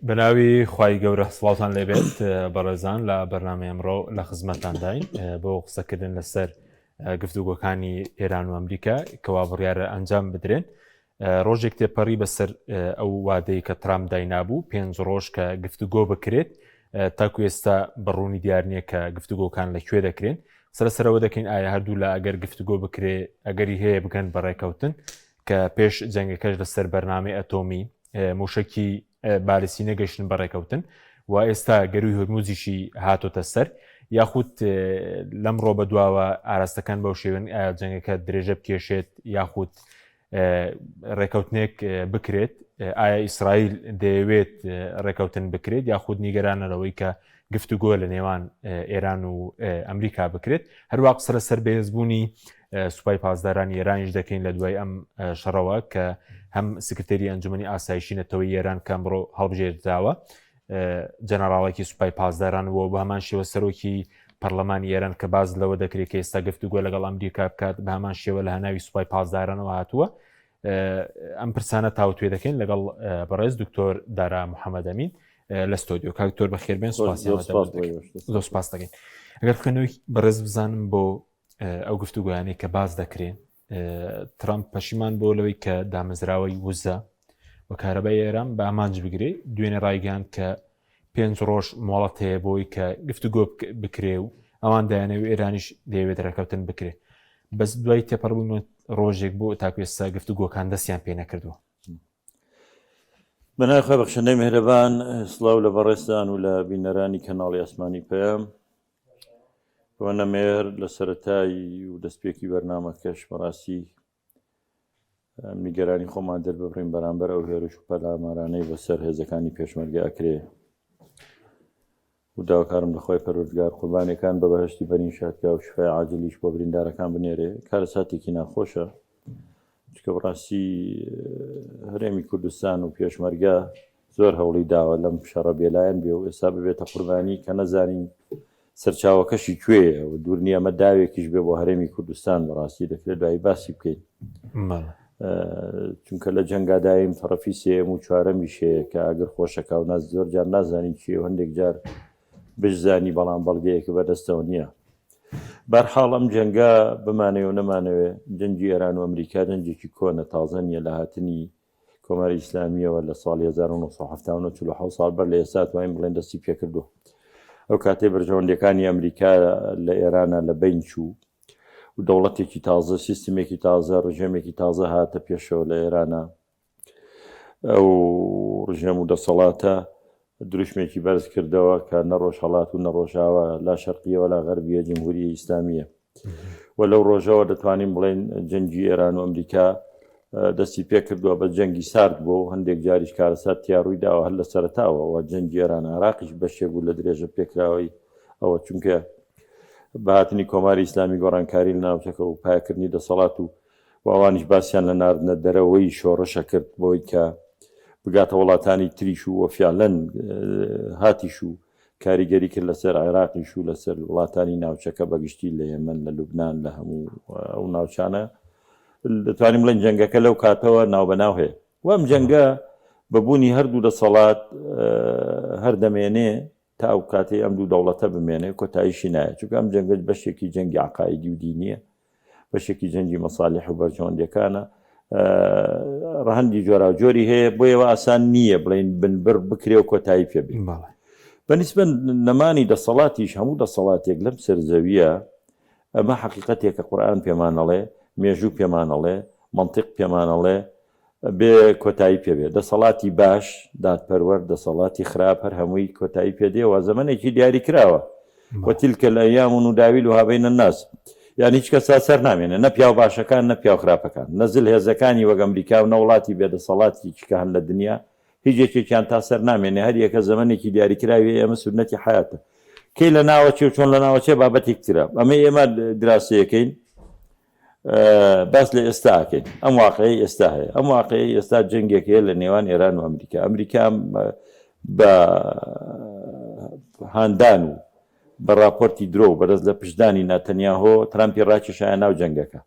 بەناوی خوای گەورە سڵاوتان لێبێت بەڕێزان لە بەرنامەی ئەمڕۆ لە خزمەتانداین بۆ قسەکردن لەسەر گفتوگۆکانی ئێران و ئەمریکا کەوا بڕیارە ئەنجام بدرێن ڕۆژێک تێپەڕی بەسەر ئەو وادەی کە ترامپ داینابوو پێنج ڕۆژ کە گفتوگۆ بکرێت تاکو ئێستا بەڕوونی دیار نییە کە گفتوگۆکان لە کوێ دەکرێن سەر سەرەوە دەکەین ئایا هەردوو لە ئەگەر گفتوگۆ بکرێ ئەگەری هەیە بگەن بەڕێکەوتن کە پێش جەنگەکەش لەسەر بەرنامەی ئەتۆمی موشکی بالسی نەگەشتن بە ڕێکەوتن و ئێستا گەروی هورمزیشی هاتۆتە سەر یاخود لەم ڕۆ بە دواوە ئاراستەکان بەو شێوێن ئایا جەنگەکە درێژە بکێشێت یاخود ڕێکەوتنێک بکرێت ئایا ئیسرائیل دەیەوێت ڕێکەوتن بکرێت یاخود نیگەرانە لەوەی کە گفتوگۆ لە نێوان ئێران و ئەمریکا بکرێت هەروە قسە لەسەر بەهێزبوونی سوپای پاسدارانی ئێرانیش دەکەین لە دوای ئەم شەڕەوە کە هەم سکرتێری ئەنجومەنی ئاسایشی نەتەوەی ئێران کە ئەمڕۆ هەڵبژێردراوە جەنەراڵێکی سوپای پاسداران بووە بە هەمان شێوە سەرۆکی پەرلەمانی ئێران کە باز لەوە دەکرێت کە ئێستا گفتوگۆ لەگەڵ ئەمریکا بکات بە هەمان شێوە لە هەناوی سوپای پاسدارانەوە هاتووە ئەم پرسانە تاوتوێ دەکەین لەگەڵ بەڕێز دکتۆر دارا محەممەدەمین لە ستۆدیۆ کاک دکتۆر بەخێربێن سپاس زۆر سپاس دەکەین ئەگەر خوێنەوەی بەڕێز بزانم بۆ ئەو گفتوگۆیانەی کە باس دەکرێن ترامپ پەشیمان بۆ لەوەی کە دامەزراوەی وزە و کارەبای ئێران بە ئامانج بگرێ دوێنێ ڕایگەیاند کە پێنج ڕۆژ مۆڵەت هەیە بۆی کە گفتوگۆ بکرێ و ئەوان دایانەوە ئێرانیش دەیەوێت ڕێککەوتن بکرێ بەس دوای تێپەڕبوون ڕۆژێک بۆ تاکو ئێستا گفتوگۆکان دەستیان پێ نەکردووە. بەناوی خوای بەخشندەی میهرەبان سڵاو لە بەڕێزتان و لە بینەرانی کەناڵی ئاسمانی پەیام بۆ نەمێر لە سەرەتای و دەستپێکی بەرنامەکەش بەڕاستی نیگەرانی خۆمان دەرببڕین بەرامبەر ئەو هێرش و پەلامارانەی بەسەر هێزەکانی پێشمەرگە ئەکرێ و داواکارم لە خوای پەروەردگار قوربانیەکان بە بەهەشتی بەرین شادکا و شفای عاجلیش بۆ بریندارەکان بنێرێ کارەساتێکی ناخۆشە چکە بەڕاستی هەرێمی کوردستان و پێشمەرگە زۆر هەوڵی داوە لەم شەڕە بێلایەن بێ و ئێستا ببێتە قوربانی کە نەزانین سەرچاوەکەشی کوێیە و دوور نییە ئەمە داوێکیش بێ بۆ هەرێمی کوردستان بەڕاستی دەکرێت دوایی باسی بکەین چونکە لە جەنگا دایم تەڕەفی سێیەم و چوارەمیش هەیە کە ئاگر خۆشەکە و ناز زۆر جار نازانی چیە و هەندێک جار بشزانی بەڵام بەڵگەیەکە بەدەستەوە نییە بەرحاڵ ئەم جەنگە بمانەوێ و نەمانەوێ جەنگی ئێران و ئەمریکا جەنگێکی کۆنە تازە نییە لە هاتنی کۆماری ئیسلامیەوە لە ساڵی 1970 47 ساڵ بەر لە ئێستا توانین بڵێن دەستی پێکردووە ئەو کاتەی بەرژەوەندیەکانی ئەمریکا لە ئێرانە لە بین چوو و دەوڵەتێکی تازە سیستمێکی تازە ڕژێمێکی تازە هاتە پێشەوە لە ئێرانە ئەو ڕژێم و دەسەڵاتە دروشمێکی بەرز کردەوە کە نە ڕۆژهەڵات و نە ڕۆژاوا لا شەرقیە ولا غەربیە جمهوریە ئیسلامیە و لەو ڕۆژەوە دەتوانین بڵێن جەنگی ئێران و ئەمریکا دەستی پێکردووە بە جەنگی سارد بۆ و هەندێک جاریش کارەسات تیاڕووی داوە هەر لە سەرتاوە و جەنگی ئێران عراقیش بەشێک بوو لە درێژە پێکراوەی ئەوە چونکە بە هاتنی کۆماری ئیسلامی گۆڕانکاری لە ناوچەکە و پایەکردنی دەسەڵات و و ئەوانیش باسیان لە ناردنە دەرەوەی شۆڕشە کرد بۆی کە بگاتە وڵاتانی تریش و وەفیالەن هاتیش و کاریگەری کرد لەسەر عێراقیش و لەسەر وڵاتانی ناوچەکە بەگشتی لە یەمەن لە لوبناان لە هەموو ئەو ناوچانە دەتوانین بڵێن جەنگەکە لەو کاتەوە ناوبەناو هەیە وەم جەنگە بەبوونی هەردوو دەسەڵات هەر دەمێنێ تا ئەو کاتەی ئەم دوو دەوڵەتە بمێنێ کۆتاییشی نایە چونکە ئەم جەنگە بەشێکی جەنگی عقایدی و دینیە بەشێکی جەنگی مەسالیح و بەرژەوەندیەکانە ڕەهەندی جۆراوجۆری هەیە بۆ ئێوە ئاسان نییە بڵین بنبڕ بکرێ و کۆتایی پێ بێ بەنیسبەت نەمانی دەسەڵاتیش هەموو دەسەڵاتێک لەم سەرزەویە ئەمە حەقیقەتێکە قورئان پێمانەڵێ مێژوو پێمانەڵێ مەنتیق پێمانەڵێ بێ کۆتایی پێ بێ. دەسەڵاتی باش، دادپەروەر، دەسەڵاتی خراپ هەر هەمووی کۆتایی پێ دێ و زەمەنێکی دیاری کراوە. وتلک الایام نداولها بین الناس. یانی هیچ کەس تا سەر نامێنێ. نە پیاو باشەکان نە پیاو خراپەکان. نە زل هێزەکانی وەک ئەمریکا و نە وڵاتی بێ دەسەڵاتی کە هەن لە دنیا هیچ یەکێکیان تا سەر نامێنێ. هەر یەکە زەمەنێکی دیاری کراوی هەیە. ئەمە سوننەتی حەیاتە. کەی لە ناوەچێ و چۆن لە ناوەچێ بابەتێک ترە. ئەمەی ئێمە دراسەیەکەین. باس لە ئێستا ئەکەین ئەم واقعی ئێستا هەیە ئەم واقعی ئێستا جەنگێک هەیە لە نێوان ئێران و ئەمریکا ئەمریکا بە هاندان و بە راپۆرتی درۆ و بەدەست لە پشدانی ناتەنیاهۆ ترامپی ڕاکێشایە ناو جەنگەکە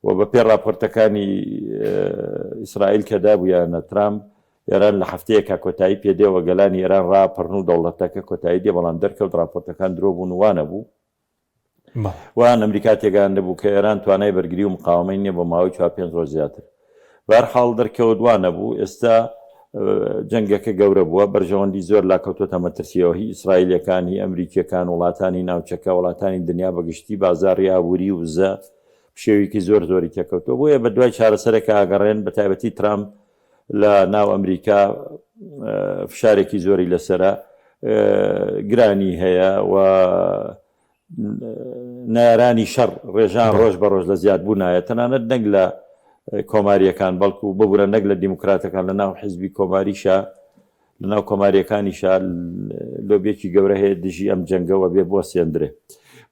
و بە پێ راپۆرتەکانی ئیسرائیل کە دابوویانە ترامپ. ئێران لە هەفتەیەکا کۆتایی پێ دێ و گەلانی ئێران ڕاپەڕن و دەوڵەتەکە کۆتایی دێ، بەڵام دەرکەوت ڕاپۆرتەکان درۆ بوون و وا نەبوو. وایان ئەمریکا تێگەیاندبوو کە ئێران توانای بەرگری و مقاوەمەی نییە بۆ ماوەی چوار پێنج ڕۆژ زیاتر. بەهەرحاڵ دەرکەوت وا نەبوو. ئێستا جەنگەکە گەورە بووە، بەرژەوەندی زۆر لا کەوتۆتە مەترسییەوە، هی ئیسرائیلییەکان، هی ئەمریکییەکان، وڵاتانی ناوچەکە، وڵاتانی دنیا بە گشتی، بازاڕی ئابووری و وزە پشێویی زۆر زۆری تێکەوتووە. بۆیە بە دوای چارەسەرێکا ئەگەڕێن، بە تایبەتی ترامپ لە ناو ئەمریکا فشارێکی زۆری لەسەرە، گرانی هەیە و نەیارانی شەڕ ڕێژان ڕۆژ بە ڕۆژ لە زیادبوونایە، تەنانەت نەک لە کۆمارییەکان بەڵکو ببورە نەک لە دیموکراتەکان لە ناو حزبی کۆماریشا لە ناو کۆمارییەکانیشا لۆبیەکی گەورە هەیە دژی ئەم جەنگەوە بێ بوەسێندرێ.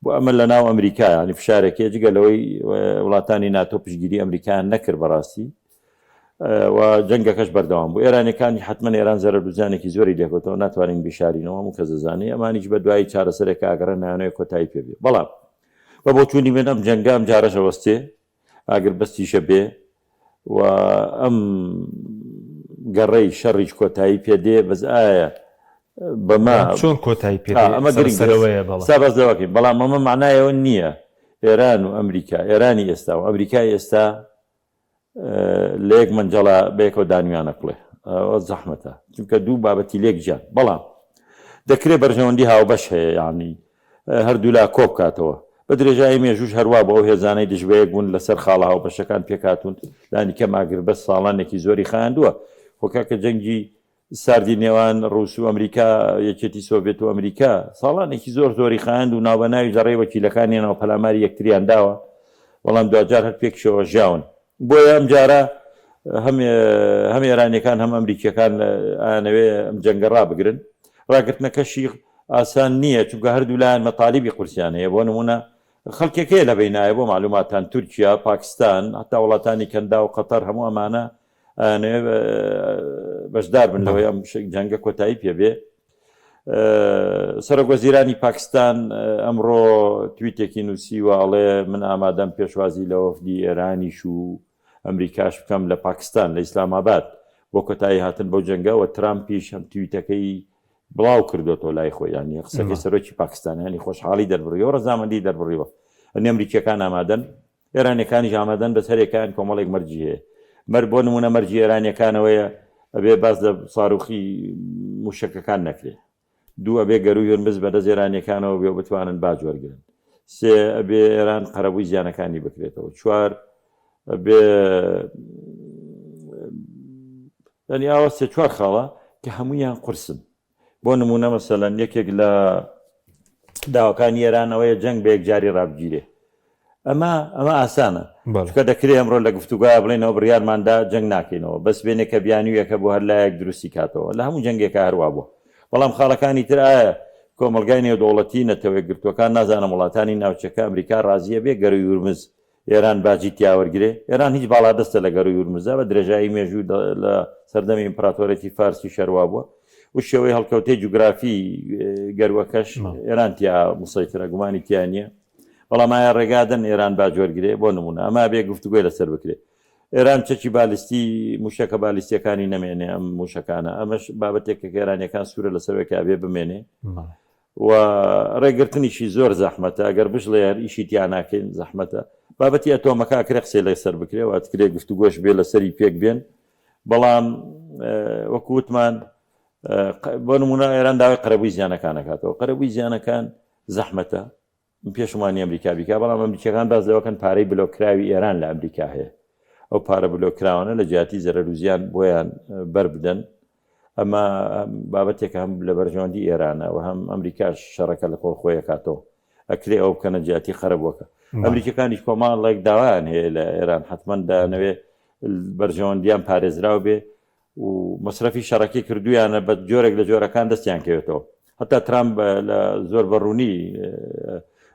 بۆ ئەمە لە ناو ئەمریکا ینی فشارێک هەیە جگە لەوەی وڵاتانی ناتۆ پشتگیری ئەمریکایان نەکرد بەڕاستی و جەنگەکەش بەردەوام بوو. ئێرانیەکانیش حەتمەن ئێران زەرەر و زیانێکی زۆری لێکەوتەوە ناتوانین بیشارینەوە هەموو کەس دەزانێ ئەمانیش بە دوایی چارەسەرێکا ئەگەڕێن نایانەوێ کۆتایی پێ بێ بەڵام بە بۆچوونی من ئەم جەنگە ئەم جارەش ئەوەستێ ئاگربەستیشە بێ و ئەم گەڕەی شەڕیش کۆتایی پێ دێ بەس ئایا بەمە چۆن کۆتایی پێ دێ ئەمە گرنگە سەرەوەیە بەڵێ سا باس لەوە کەین بەڵام ئەمە مەعنای ئەوە نییە ئێران و ئەمریکا ئێرانی ئێستا و ئەمریکای ئێستا لە یەک مەنجەڵا بەیەکەوە دانویانە کوڵێ ئەوە زەحمەتە چونکە دوو بابەتی لێک جیان بەڵام دەکرێت بەرژەوەندی هاوبەش هەیە یعنی هەردوولا کۆ بکاتەوە بە درێژایی مێژوش هەروا بۆ ئەو هێزانەی دژ بەیەک بوون لەسەر خاڵە هاوبەشەکان پێکهاتوون لانی کەم ئاگربەست ساڵانێکی زۆری خایاندووە خۆ کاکە جەنگی ساردی نێوان ڕووس و ئەمریکا، یەکێتی سۆڤێت و ئەمریکا، ساڵانێکی زۆر زۆری خایاند و ناوبەناویش لە ڕێی وەکیلەکانیانەوە پەلاماری یەکتریان داوە، بەڵام دواجار هەر پێکشەوە ژیاون. بۆیە ئەمجارە هەم هەم ئێرانیەکان هەم ئەمریکیەکان ئایانەوێ ئەم جەنگە ڕابگرن. ڕاگرتنەکەشی ئاسان نییە، چونکە هەردوو لایەن مەتالیبی قورسیان هەیە. بۆ نموونە خەڵکێک هەیە لە بەینایە، بۆ مەعلوماتتان تورکیا، پاکستان، هەتا وڵاتانی کەنداو، قەتەر، هەموو ئەمانە ئەیانەوێ بەشدار بن لەوەی ئەم جەنگە کۆتایی پێ بێ. سەرۆک وەزیرانی پاکستان ئەمڕۆ تویتێکی نووسیوە ئەڵێ من ئامادەم پێشوازی لە وەفدی ئێرانیش و ئەمریکاش بکەم لە پاکستان لە ئیسلاماباد بۆ کۆتایی هاتن بەو جەنگە و ترامپیش هەم تویتەکەی بڵاو کردوێتەوە لای خۆی ینی قسەکەی سەرۆکی پاکستان ینی خۆشحاڵی دەربڕیەوە ڕەزامەندی دەربڕیوە ئەنی ئەمریکیەکان ئامادەن ئێرانیەکانیش ئامادەن بەس هەرێکەیان کۆمەڵێک مەرجی هەیە مەر بۆ نمونە مەرجی ئێرانیەکانەوەیە ئەبێ باس لە ساروخی موشەکەکان نەکرێ دوو ئەبێ گەروی هورمز بەدەست ئێرانیەکانەوە بێ و بتوانن باج وەرگرن سێ ئەبێ ئێران قەرەبووی زیانەکانی بکرێتەوە چوار ئەبێ یعنی ئاوا سێ چوار خاڵە کە هەمویان قورسن بۆ نموونە مەسەلەن یەکێک لە داواکانی ئێران ئەوەیە جەنگ بە یەکجاری ڕابگیرێ. ئەمە ئەمە ئاسانە. چونکە دەکرێ ئەمڕۆ لە گفتوگۆیا بڵێنەوە بڕیارماندا جەنگ ناکەینەوە، بەس بێنێ کە بیانوویەکە بۆ هەر لایەک دروستی کاتەوە. لە هەموو جەنگێکا هەر وا بووە. بەڵام خاڵەکانی تر ئایا کۆمەڵگای نێودەوڵەتی، نەتەوەیەکگرتووەکان، نازانم وڵاتانی ناوچەکە، ئەمریکا ڕازییە بێ گەرووی هورمز ئێران باجی تیا وەرگرێ؟ ئێران هیچ باڵادەستە لە گەرووی هورمزدا، بە درێژایی مێژوو لە سەردەمی ئیمپراتۆرێتی فارسیش هەر وا بووە و شێوەی هەڵکەوتەی جوگرافی گەرووەکەش ئێران تیا مسەیترە، گومانی تیا نییە. بەڵام ئایا ڕێگا دەن ئێران باج وەرگرێ؟ بۆ نموونە ئەمە ئەبێ گفتوگۆی لەسەر بکرێ. ئێران چەکی بالیستی، مووشەکە بالیستییەکانی نەمێنێ، ئەم مووشەکانە، ئەمەش بابەتێکە کە ئێرانییەکان سوورە لەسەر کە ئەبێ بمێنێ. و ڕێگرتنیشی زۆر زەحمەتە ئەگەر بشڵێ هەر ئیشی تیا ناکەین زەحمەتە بابەتی ئەتۆمەکە ئەکرێ قسەی لەسەر بکرێ و ئەتکرێ گفتوگۆش بێ لەسەری پێک بێن بەڵام وەکو وتمان بۆ نمونە ئێران داوای قەرەبووی زیانەکان ئەکاتەوە قەرەبووی زیانەکان زەحمەتە من پێشم وانیە ئەمریکا بیکا بەڵام ئەمریکیەکان باس لەوە کەن پارەی بلۆک کراوی ئێران لە ئەمریکا هەیە ئەو پارە بلۆک کراوانە لە جیاتی زەرەر و زیان بۆیان بەر بدەن ئەمە بابەتێکە هەم لە بەرژەوەندی ئێرانە و هەم ئەمریکاش شەڕەکە لە کۆڵ خۆی ئەکاتەوە ئەکرێ ئەو بکەنە جیاتی قەرەبووەکە ئەمریکەکانیش کۆمەڵێک داوایان هەیە لە ئێران حتمما دانەوێ بەرژەوەندیان پارێزراو بێ و مەسرەفی شەڕەکەی کردویانە بە جۆرێک لە جۆرەکان دەستیان کەوێتەوە هەتا ترامپ لە زۆر بە ڕوونی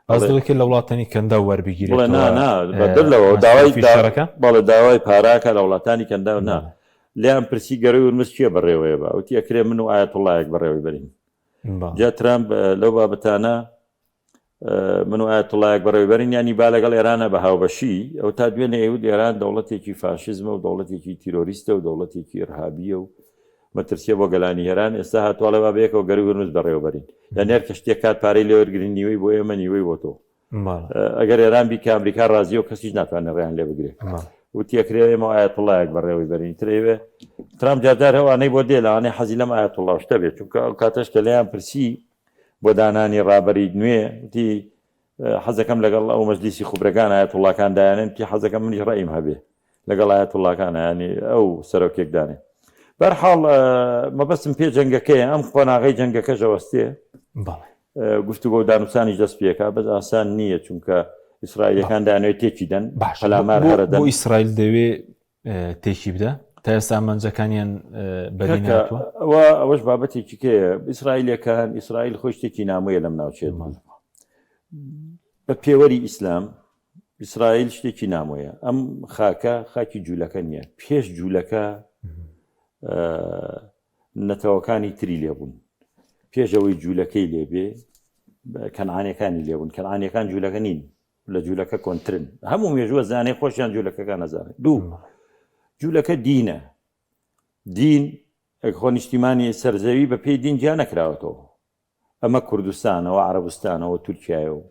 باس لەوە کرد لە وڵاتانی کەنداو وەربگیرێتەوە بڵێ نا نا بەدەر لەوە داوای شەڕەکە بەڵێ داوای پاراکە لە وڵاتانی کەنداو نا لێیان پرسی گەروی ورمز کێ بەڕێوەیە بە وتی ئەکرێ من و ئایەتوڵڵایەک بەڕێوەی بەرین جا ترامپ لەو بابەتانە من و ئایەتوڵڵایەک بەڕێوەبەرین یانی با لەگەڵ ئێرانە بە هاوبەشی ئەو تا دوێنێ ئەیوت ئێران دەوڵەتێکی فاشیزمە و دەوڵەتێکی تیرۆریستە و دەوڵەتێکی ئیرهابیە و مەترسیە بۆ گەلانی ئێران ئێستا هاتووە با بەیەکەوە گەروی هورمز بەڕێوەبەرین یان هەر کەشتیەک کات پارەی لێوەرگرین نیوەی بۆ ئێمە نیوەی بۆ تۆ ئەگەر ئێران بیکە ئەمریکا ڕازیە و کەسیش ناتوانێت ڕێیان لێ بگرێ وتی ئەکرێ ئێمە ئایەتوڵایەک بەڕێوەی بەرین ترەوێ ترامپ جارجار هەوانەی بۆ دێ لەوانەیە حەزی لەم ئایەتوڵا شتە بێت چونکە ئەو کاتەش کە لێیان پرسی بۆ دانانی ڕابەری نوێ وتی حەزەکەم لەگەڵ ئەو مەجلیسی خوبرەگان ئایەتوڵاکان دایانێن وتی حەزەکەم منیش ڕەئیم هەبێ لەگەڵ ئایەتوڵاکان ینی ئەو سەرۆکێک دانێ بەرحاڵ مەبەستم پێ جەنگەکەیە ئەم قۆناغی جەنگەکەش ئەوەستێ گفتوگۆ و دانوسانیش دەست پێکا بەس ئاسان نییە چونکە ئیسرائیلەکان دانەوێت تێکی دەن باش پەلامار هەرەدەن بۆ ئیسرائیل دەوێ تێکی بدە تا ئێستا ئامانجەکانیان بەدی ناتوە ئەوە ئەوەش بابەتێکی کەیە ئیسرائیلەکان ئیسرائیل خۆی شتێکی نامۆیە لەم ناوچێت بە پێوەری ئیسلام ئیسرائیل شتێکی نامۆیە ئەم خاکە خاکی جوولەکە نییە پێش جوولەکە نەتەوەکانی تری لێبوون پێش ئەوەی جوولەکەی لێبێ کەنعانەکانی لێبوون کەنعانەکان جوولەکە نین لە جوولەکە کۆنترن هەموو مێژووە زانێ خۆشیان جوولەکەکان نەزانێت دوو جوولەکە دینە دین خۆ نیشتیمانی سەرزەوی بە پێی دین جیا نەکراوەتەوە ئەمە کوردستانە ئەوە عەرەبستانە ئەوە تورکیایە و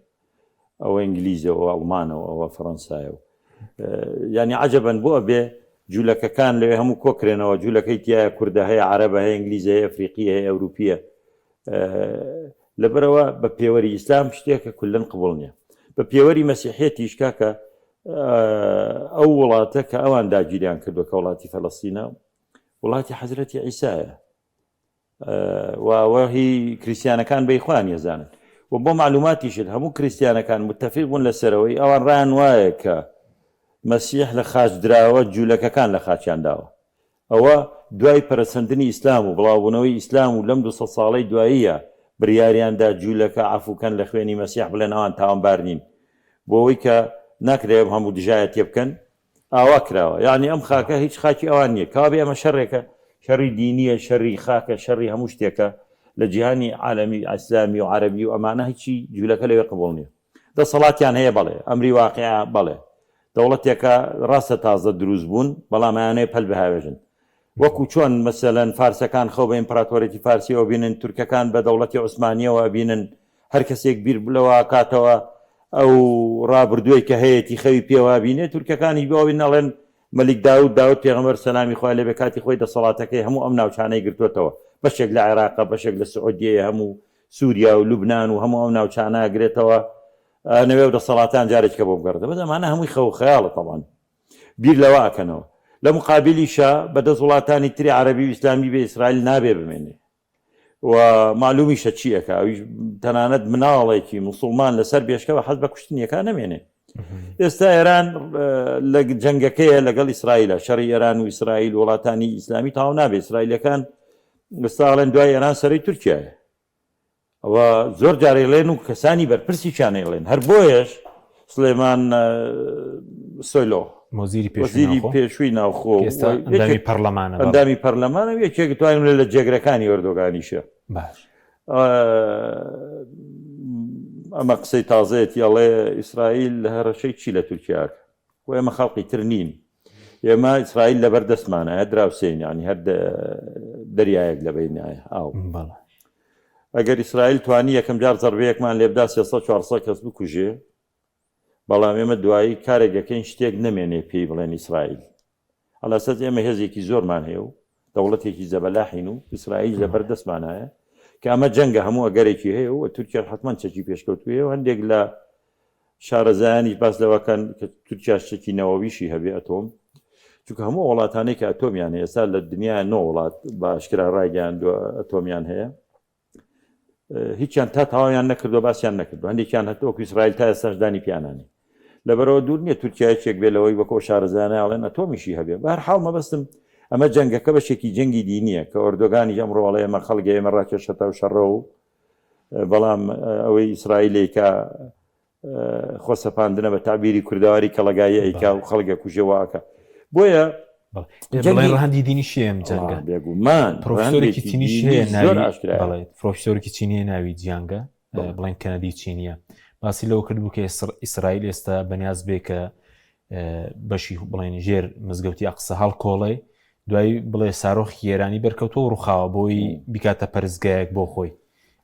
ئەوە ئینگلیزە ئەوە ئەڵمانە و ئەوە فەڕەنسایە و یعنی عەجەبەن بۆ ئەبێ جوولەکەکان لەوێ هەموو کۆکرێنەوە جوولەکەی تایە کوردە هەیە عەرەبە هەیە ئینگلیزە هەیە ئەفریقی هەیە ئەوروپیە لەبەرەوە بە پێوەری ئیسلام شتێکە کولن قبول نییە بە پێوەری مەسیحەتیش کاکە ئەو وڵاتە کە ئەوان داگیریان کردو کە وڵاتی فەلەستینە وڵاتی حەزرەتی عیسایە و ئەوە هی کریسیانەکان بەی خۆیان یەزانن و بۆ معلوماتیشت هەموو کریسیانەکان متفق بوون لەسەرەوەی ئەوان ڕایان وایە کە مەسیح لە خاچ دراوە جوولەکەکان لە خاچیان داوە ئەوە دوای پەرەسەندنی ئیسلام و بڵاوبوونەوەی ئیسلام و لەم 200 ساڵەی دواییە بریاریاندا جوولەکە عەفوکەن لە خوێنی مەسیح بڵێن ئەوان تاوانبار نین بۆ ئەوەی کە ناکرێ هەموو دژایەتیە بکەن ئاوا کراوە یانی ئەم خاکە هیچ خاکی ئەوان نییە کەوابێ ئەمە شەڕێکە شەڕی دینیە شەڕی خاکە شەڕی هەموو شتێکە لە جیهانی عالەمی ئیسلامی و عەرەبی و ئەمانە هیچی جوولەکە لەوێ قبوڵ نییە دەسەڵاتیان هەیە بەڵێ ئەمری واقیعە بەڵێ دەوڵەتێکە ڕاستە تازە دروست بوون بەڵام ئەیانەوێ پەل بهاوێژن وەکو چۆن مەسەلەن فارسەکان خەو بە ئیمپراتۆرێتی فارسیەوە بینن تورکەکان بە دەوڵەتی عوسمانیەوە ئەبینن هەر کەسێک بیر لەوە کاتەوە ئەو ڕابردووەی کە هەیەتی خەوی پێوە بینێ تورکەکانیش بەوە بین ئەڵێن مەلیک داود داود پێغەمبەر سەلامی خوای لێبێ کاتی خۆی دەسەڵاتەکەی هەموو ئەم ناوچانەی گرتووەتەوە بەشێک لە عێراقە بەشێک لە سعودیەیە هەموو سووریا و لوبناان و هەموو ئەو ناوچانە گرێتەوە نەوێ و دەسەڵاتان جارێکە بۆ بگەڕێتەوە بەس ئەمانە هەمووی خەو خەیاڵە تەبعەن بیر لەوە ئەکەنەوە لە مقابلیشا بەدەست وڵاتانی تری عەرەبی و ئیسلامی بێ ئیسرائیل نابێ بمێنێ و معلومیشە چی ئەکا ئەویش تەنانەت مناڵێکی مسلمان لەسەر بێشکەوە حەز بە کوشتنیەکە نەمێنێ ئێستا ئێران لە جەنگەکەیە لەگەڵ ئیسرائیلە شەڕی ئێران و ئیسرائیل وڵاتانی ئیسلامی تاو نابێ ئیسرائیلەکان ئێستا دوای ئێران سەری تورکیایە ئەوە زۆر جار ئەیڵێن و کەسانی بەرپرسیشیان ئەیڵێن هەر بۆیەش سلێمان سۆیلۆ وەزیری پێشووی پێشووی ناوخۆ ئەندامی پەرلەمانە ئەندامی پەرلەمانە و یەکێک توانیم لە جێگرەکانی ئەردۆگانیشە باش ئەمە قسەی تازەیەتی ئەڵێ ئیسرائیل لە هەڕەشەی چی لە تورکیا و ئێمە خەڵقی تر نین ئێمە ئیسرائیل لەبەر دەستمانە دراوسێین یانی هەر دەریایەک لە بینایە ئاو ئەگەر ئیسرائیل توانی یەکەم جار زەربەیەکمان لێبدا 300 400 کەس بکوژێ بەڵام ئێمە دوایی کارێک دەکەین شتێک نەمێنێ پێی بڵێن ئیسرائیل ئەلاسەس ئێمە هێزێکی زۆرمان هەیە و دەوڵەتێکی زەبەلاحین و ئیسرائیل لەبەر دەستمانایە کە ئەمە جەنگە هەموو ئەگەرێکی هەیە و تورکیا حتمما چەکی پێشکەوتوویە و هەندێک لە شارەزایانیش باس لەوە کەن کە تورکیاش چەکی نەوەویشی هەبێ ئەتۆم چونکە هەموو وڵاتانەی کە ئەتۆمیان هەیە ئێستا لە دنیا نۆ وڵات بە ئاشکرا ڕایگەیاندووە ئەتۆمیان هەیە هیچیان تا تەواویان نەکردو باسیان نەکردو هەندێکیان هەت وەکو ئیسرائیل تا ئێستاش دانی پیانانی لەبەرەوە دوور نییە تورکیا یەکێک بێ لەوەی وەکۆ شارەزایانە ئەڵێن ئەتۆمیشی هەبێ بە هەر حاڵ مەبەستم ئەمە جەنگەکە بەشێکی جەنگی دینیە کە ئۆردۆگانیش ئەمڕۆ ئەڵێ ئێمە خەڵک ئێمە ڕاکێشەتە و شەڕە و بەڵام ئەوەی ئیسرائیل ئەیکا خۆسەپاندنە بە تابیری کوردەواری کەڵەگایی ئەیکا و خەڵک ئەکوژێ وا ئەکا بۆیە بڵێ ڕەهەندی دینی شێم جەنگە بێگومان پرۆفیسۆرێکی چینی هەیە زۆر ئاشکرا پرۆفیسۆرێکی چینی ناوی جیانگە بڵێن کەنەدی چینیە باسی لەوە کرد بوو کە ئیسرائیل ئێستا بەنیاز بێ کە بەشی بڵێن ژێر مزگەوتی ئەقسە هەڵکۆڵێ. دوایی بڵێ سارۆخی ئێرانی بەرکەوتووە و ڕوخاوە بۆی بیکاتە پەرستگایەک بۆ خۆی.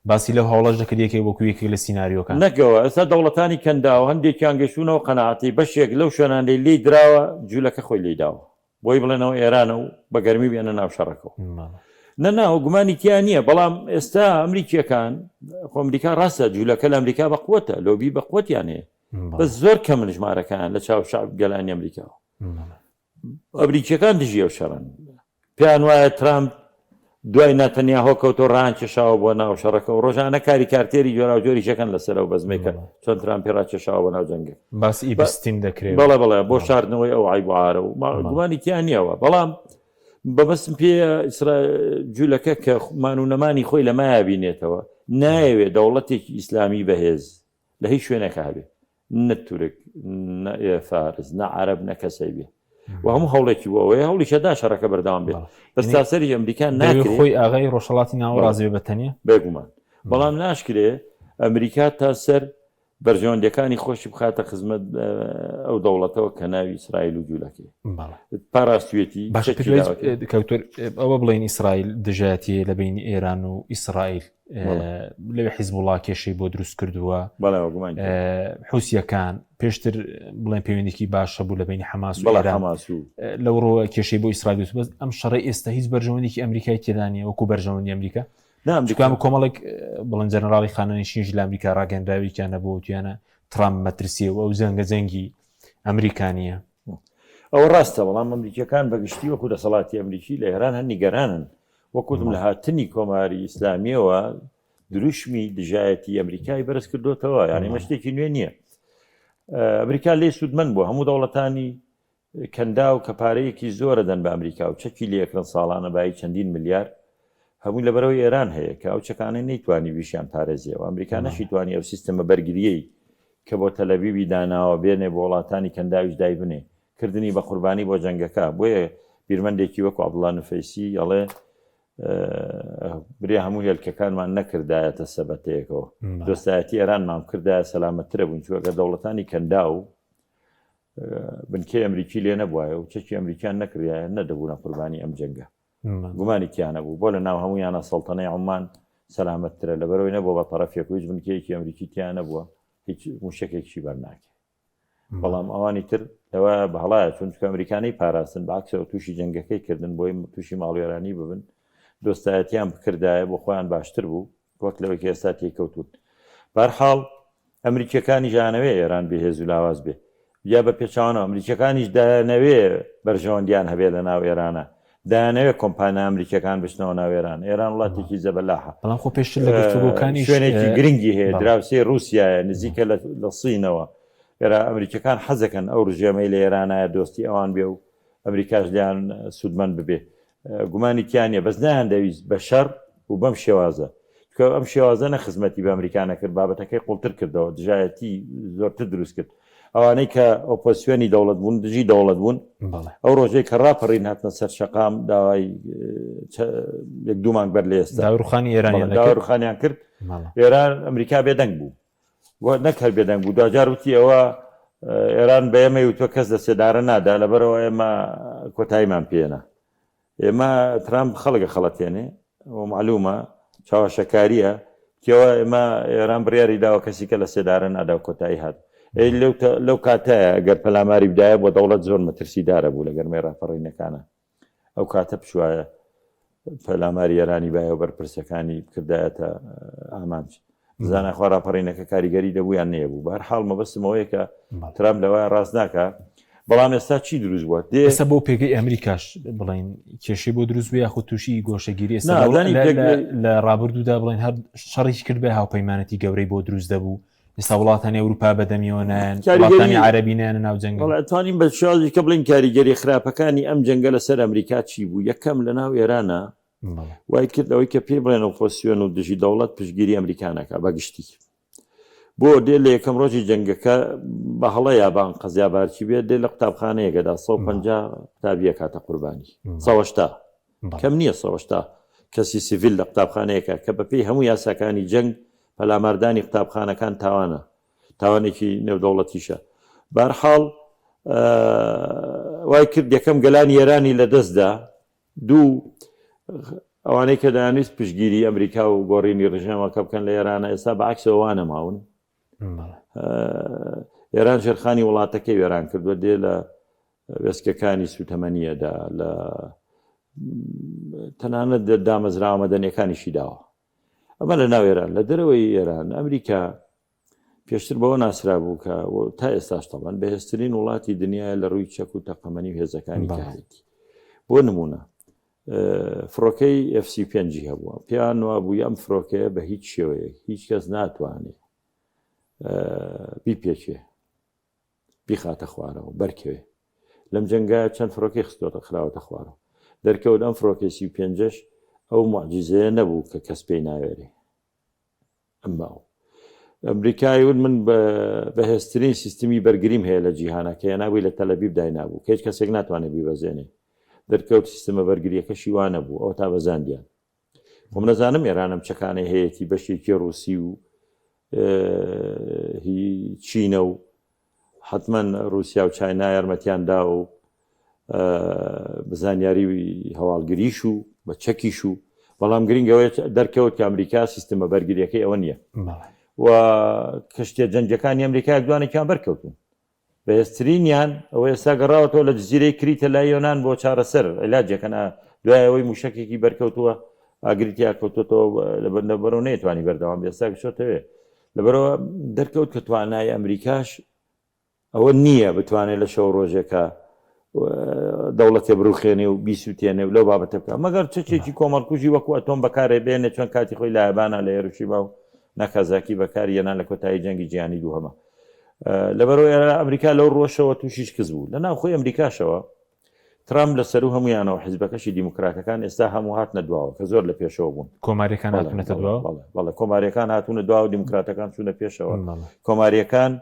باسی لەو هەوڵەش دەکرد یەکێک وەکو یەکێک لە سیناریۆکان. نەکەوە ئێستا دەوڵەتانی کەنداو هەندێکیان گەشتوونەوە قەناعەتی بەشێک لەو شوێنانەی لێی دراوە جولەکە خۆی لێی داوە بۆی بڵێنەوە ئێرانە و بە گەرمی بێنە ناو شەڕەکەوە. نە نا گومانی تیا نییە بەڵام ئێستا ئەمریکیەکان خۆ ئەمریکا ڕاستە جولەکە لە ئەمریکا بە قوتە لۆبی بە قوتیان هەیە بەس زۆر کەمن ژمارەکان لە چاو شعب گەلانی ئەمریکاوە. ئەمریکیەکان دژی ئەو شەڕن پێیان وایە ترامپ دوای ناتەنیاهۆ کەوتۆ ڕان کێشاوە بۆ ناو شەڕەکە و ڕۆژانە کاری کارتێری جۆراوجۆری شەکەن لەسەر ئەو بەزمێکە چۆن ترامپی ڕاکێشاوە بۆ ناو جەنگە باس ئیبستین دەکرێت بەڵێ بەڵێ بۆ شاردنەوەی ئەو عیب و عارە و گومانی تیا نییەوە بەڵام بەبەستم پێ جوولەکە کە مان و نەمانی خۆی لە مایا بینێتەوە نایەوێ دەوڵەتێکی ئیسلامی بەهێز لە هیچ شوێنێکا هەبێ نە تورک نە فارس نە عەرەب نە کەسەی بێ و هەموو هەوڵێکی بۆ ئەوەیە هەوڵیشە دا شەڕەکە بەردەوام بێت بەس تاسەری ئەمریکا ناکرێ خۆی ئاغای ڕۆژهەڵاتی ناوەڕاست بێ بە تەنیا بێگومان بەڵام ناشکرێ ئەمریکا تا سەر بەرژەوەندیەکانی خۆشی بخاتە خزمەت ئەو دەوڵەتەوە کە ناوی ئیسرائیل و جوولەکەی پاراستوێتی باش کەوتۆر ئەوە بڵێن ئیسرائیل دژایەتی لە بینی ئێران و ئیسرائیل لەوێ حیزبوڵا کێشەی بۆ دروست کردووە حوسیەکان پێشتر بڵێن پەیوەندێکی باشە بوو لە بینی حەماس و لەو ڕۆ کێشەی بۆ ئیسرائیل بەس ئەم شەڕی ئێستا هیچ بەرژەوەندێکی ئەمریکای تێدانە وەکو بەرژەوەندی ئەمریکا نامکام کۆمەڵێک بڵێن جەنەراڵی خانەنشینش لە ئەمریکا ڕاگەنراویکیان نەبوو تویانە ترامپ مەترسیە و ئەو جەنگە جەنگی ئەمریکا نییە. ئەوە ڕاستە، بەڵام ئەمریکییەکان بە گشتی وەکو دەسەڵاتی ئەمریکی لە ئێران هەر نیگەرانن. وەک وتم لە هاتنی کۆماری ئیسلامییەوە دروشمی دژایەتی ئەمریکای بەرز کردۆتەوە، یانی ئەمە شتێکی نوێ نییە. ئەمریکا لێی سوودمەند بووە، هەموو دەوڵەتانی کەنداو کە پارەیەکی زۆرە دەن بە ئەمریکا و چەکی لێ ئەکڕن ساڵانە بایی چەندین ملیار هەمووی لەبەرەوەی ئێران هەیە کە ئەو چەکانەی نەیتوانی بیشیان پارێزێ و ئەمریکا نەشیتوانی ئەو سیستەمە بەرگریەی کە بۆ تەلەبیبی داناوە بێنێ بۆ وڵاتانی کەنداویش دایبنێ کردنی بە قوربانی بۆ جەنگەکە بۆیە بیرمەندێکی وەکو عەبدوڵا نوفەیسی ئەڵێ برێ هەموو هێلکەکانمان نەکردایەتە سەبەتەیەکەوە دۆستایەتی ئێرانمان بکردایە سەلامەتترە بووین چونکە دەوڵەتانی کەنداو بنکەی ئەمریکی لێ نەبوایە و چەکی ئەمریکیان نەکردایە نەدەبوونە قوربانی ئەم جەنگە گومانی تیا نەبوو بۆ لە ناو هەموویانە سەڵتەنەی عومان سەلامەتترە لەبەرەوەی نەبووە بە تەڕەفێک و هیچ بنکەیەکی ئەمریکی تیا نەبووە هیچ موشەکێکیشی بەرناکەوێ بەڵام ئەوانی تر لەوە بە هەڵایە چون چونکە ئەمریکانەی پاراستن بەعکسەوە تووشی جەنگەکەی کردن بۆی تووشی ماڵوێرانی ببن دۆستایەتیان بکردایە بۆ خۆیان باشتر بوو وەک لەوەی کە ئێستا تێیکەوتوون. بەهەرحاڵ ئەمریکییەکانیش ئەیانەوێ ئێران بێهێز و لاواز بێ. یا بە پێچەوانەوە ئەمریکییەکانیش دەیانەوێ بەرژەوەندییان هەبێ لە ناو ئێرانا. دەیانەوێ کۆمپانیا ئەمریکییەکان بچنەوە ناو ئێران. ئێران وڵاتێکی زەبەلاحە. بەڵام خۆ پێشتر لە گفتوگۆکانیش شوێنێکی گرنگی هەیە، دراوسێی ڕووسیایە، نزیکە لە سینەوە. ئێرا ئەمریکییەکان حەزەکەن ئەو ڕژێمەی لە ئێرانایە دۆستی ئەوان بێ و ئەمریکاش لێیان سوودمەند ببێ. گومانی تیا نیە بەس نایان دەویست بە شەر و بەم شێوازە چونکە ئەم شێوازە نە خزمەتی بە ئەمریکا نەکرد بابەتەکەی قوڵتر کردەوە دژایەتی زۆرتر دروست کرد ئەوانەی کە ئۆپۆزسیۆنی دەوڵەت بوون دژی دەوڵەت بوون ئەو ڕۆژەی کە ڕاپەڕین هاتنە سەر شەقام داوای یەک دوو مانگ بەر لە ئێستا داوای ڕوخانی ئێرانیان داوای ڕوخانیان کرد ئێران ئەمریکا بێدەنگ بوو و نەک هەر بێدەنگ بوو دواجار وتی ئەوە ئێران بە ئێمەی وتوە کەس لە سێدارە نادا لەبەرەوە ئێمە کۆتاییمان پێێنە ئێمە ترامپ خەڵکە خەڵەتێنێ و معلومە چاواشەکاریە کێوە ئێمە ئێران بڕیاری داوە کەسی کە لە سێدارە نادا و کۆتایی هات لەو کاتەیە گەر پەلاماری بدایە بۆ دەوڵەت زۆر مەترسیدارە بوو لە گەرمەی ڕاپەڕینەکانە ئەو کاتە بچوایە پەلاماری ئێرانی بایە و بەرپرسەکانی بکردایەتە ئامانج زانە خوا ڕاپەڕینەکە کاریگەری دەبوو یان نەیەبوو بەهەر حاڵ مەبەستم ئەوەیە کە ترامپ لەوە ڕاست ناکا بەڵام ئێستا چی دروست بووە دێ ئێستا بۆ پێگەی ئەمریکاش بڵین کێشەی بۆ دروست بوو یاخود تووشی گۆشەگیری ئێستا لە ڕابردوودا بڵێن هەر شەڕێکی کرد بە هاوپەیمانەتی گەورەی بۆ دروست دەبوو ئێستا وڵاتانی ئەوروپا بەدەمیەوە نایەن وڵاتانی عەرەبی نایەنە ناو جەنگ. بەڵێ ئەتوانین بە شێوازی کە بڵێین کاریگەری خراپەکانی ئەم جەنگە لەسەر ئەمریکا چی بوو یەکەم لە ناو ئێرانە وای کرد ئەوەی کە پێی بڵێن ئۆپۆزسیۆن و دژی دەوڵەت پشتگیری ئەمریکا نەکا بە گشتی بۆ دێ لە یەکەم ڕۆژی جەنگەکە بە هەڵە یا بە ئەنقەست یا بارچی بێت دێ لە قوتابخانەیەکەدا 150 قوتابیە کاتە قوربانی 180 کەم نییە 180 کەسی سیڤیل لە قوتابخانەیەکە کە بەپێی هەموو یاساکانی جەنگ پەلاماردانی قوتابخانەکان تاوانە، تاوانێکی نێودەوڵەتیشە. بەهەرحاڵ وای کرد یەکەم گەلانی ئێرانی لەدەستدا. دوو ئەوانەی کە دەیانویست پشتگیری ئەمریکا و گۆڕینی ڕژێمەکە بکەن لە ئێرانە ئێستا بە عەکسەوە وا نەماون. ئێران ژێرخانی وڵاتەکەی وێران کردووە دێ لە وێستگەکانی سوتەمەنیەدا لە تەنانەت دامەزراوە مەدەنیەکانیشی داوە ئەمە لە ناو ئێران لە دەرەوەی ئێران ئەمریکا پێشتر بەوە ناسرابوو کە تا ئێستاش تەبەن بەهێزترین وڵاتی دنیاە لە ڕووی چەک و تەقەمەنی و هێزەکانی کارێتی بۆ نمونە فڕۆکەی F-35 هەبووە پێیان وابوو ئەم فڕۆکەیە بە هیچ شێوەیەک هیچ کەس ناتوانێت بیپێکێ بیخاتە خوارەوە بەرکەوێ لەم جەنگە چەند فڕۆکەی خستۆتە خراوەتە خوارەوە دەرکەوت ئەم فڕۆکەی 35 ئەو معجزەیە نەبوو کە کەس پێی ناوێرێ ئەمما ئەو ئەمریکای وت من بەهێزترین سیستمی بەرگریم هەیە لە جیهانە کە هێنابووی لە تەلەبیب داینابوو کە هیچ کەسێک ناتوانێت بیبەزێنێ دەرکەوت سیستمە بەرگریەکەشی وا نەبوو ئەو تا بەزاندیان خۆم نەزانم ئێران ئەم چەکانەی هەیەتی بەشێکی ڕوسی و هی چینە و حەتمەن ڕوسیا و چاینا یارمەتیان دا و بە زانیاری هەواڵگریش و بە چەکیش و بەڵام گرنگ ئەوەیە دەرکەوت کە ئەمریکا سیستمە بەرگریەکەی ئەوە نییە و کەشتیە جەنگەکانی ئەمریکا دوانێکیان بەرکەوتون بەهێزترینیان ئەوە ئێستا گەڕاوەتەوە لە جزیرەی کریتە لای یۆناان بۆ چارەسەر عیلاجەکەنا دوای ئەوەی موشەکێکی بەرکەوتووە ئاگری تیا کەوتووەتەوە لەبەرەوە نەیتوانی بەردەوام بێ ئێستا گەشتۆتەوێ لەبەرەوە دەرکەوت کە توانای ئەمریکاش ئەوە نییە بتوانێت لە شەو ڕۆژێکە دەوڵەتێ بڕوخێنێ و بیسووتێنێ و لەو بابەتە بکە مەگەر چەکێکی کۆمەڵکوژی وەکو ئەتۆم بەکارێ بێنێ چۆن کاتی خۆی لە یابانا لە هێروشیما و ناکازاکی بەکاری یەنان لە کۆتایی جەنگی جیهانی دووهەمە لەبەرەوە ئەمریکا لەو ڕۆشەوە تووشی شکست بوو لە ناوخۆی ئەمریکاشەوە ترامپ لە سەروو هەموویانەوە حیزبەکەشی دیموکراتەکان ئێستا هەموو هاتنە دواوە کە زۆر لە پێشەوە بوون. کۆماریەکان هاتوونەتە دواوە؟ بەڵێ بەڵێ کۆماریەکان هاتوونە دواوە دیموکراتەکان چوونە پێشەوە. کۆماریەکان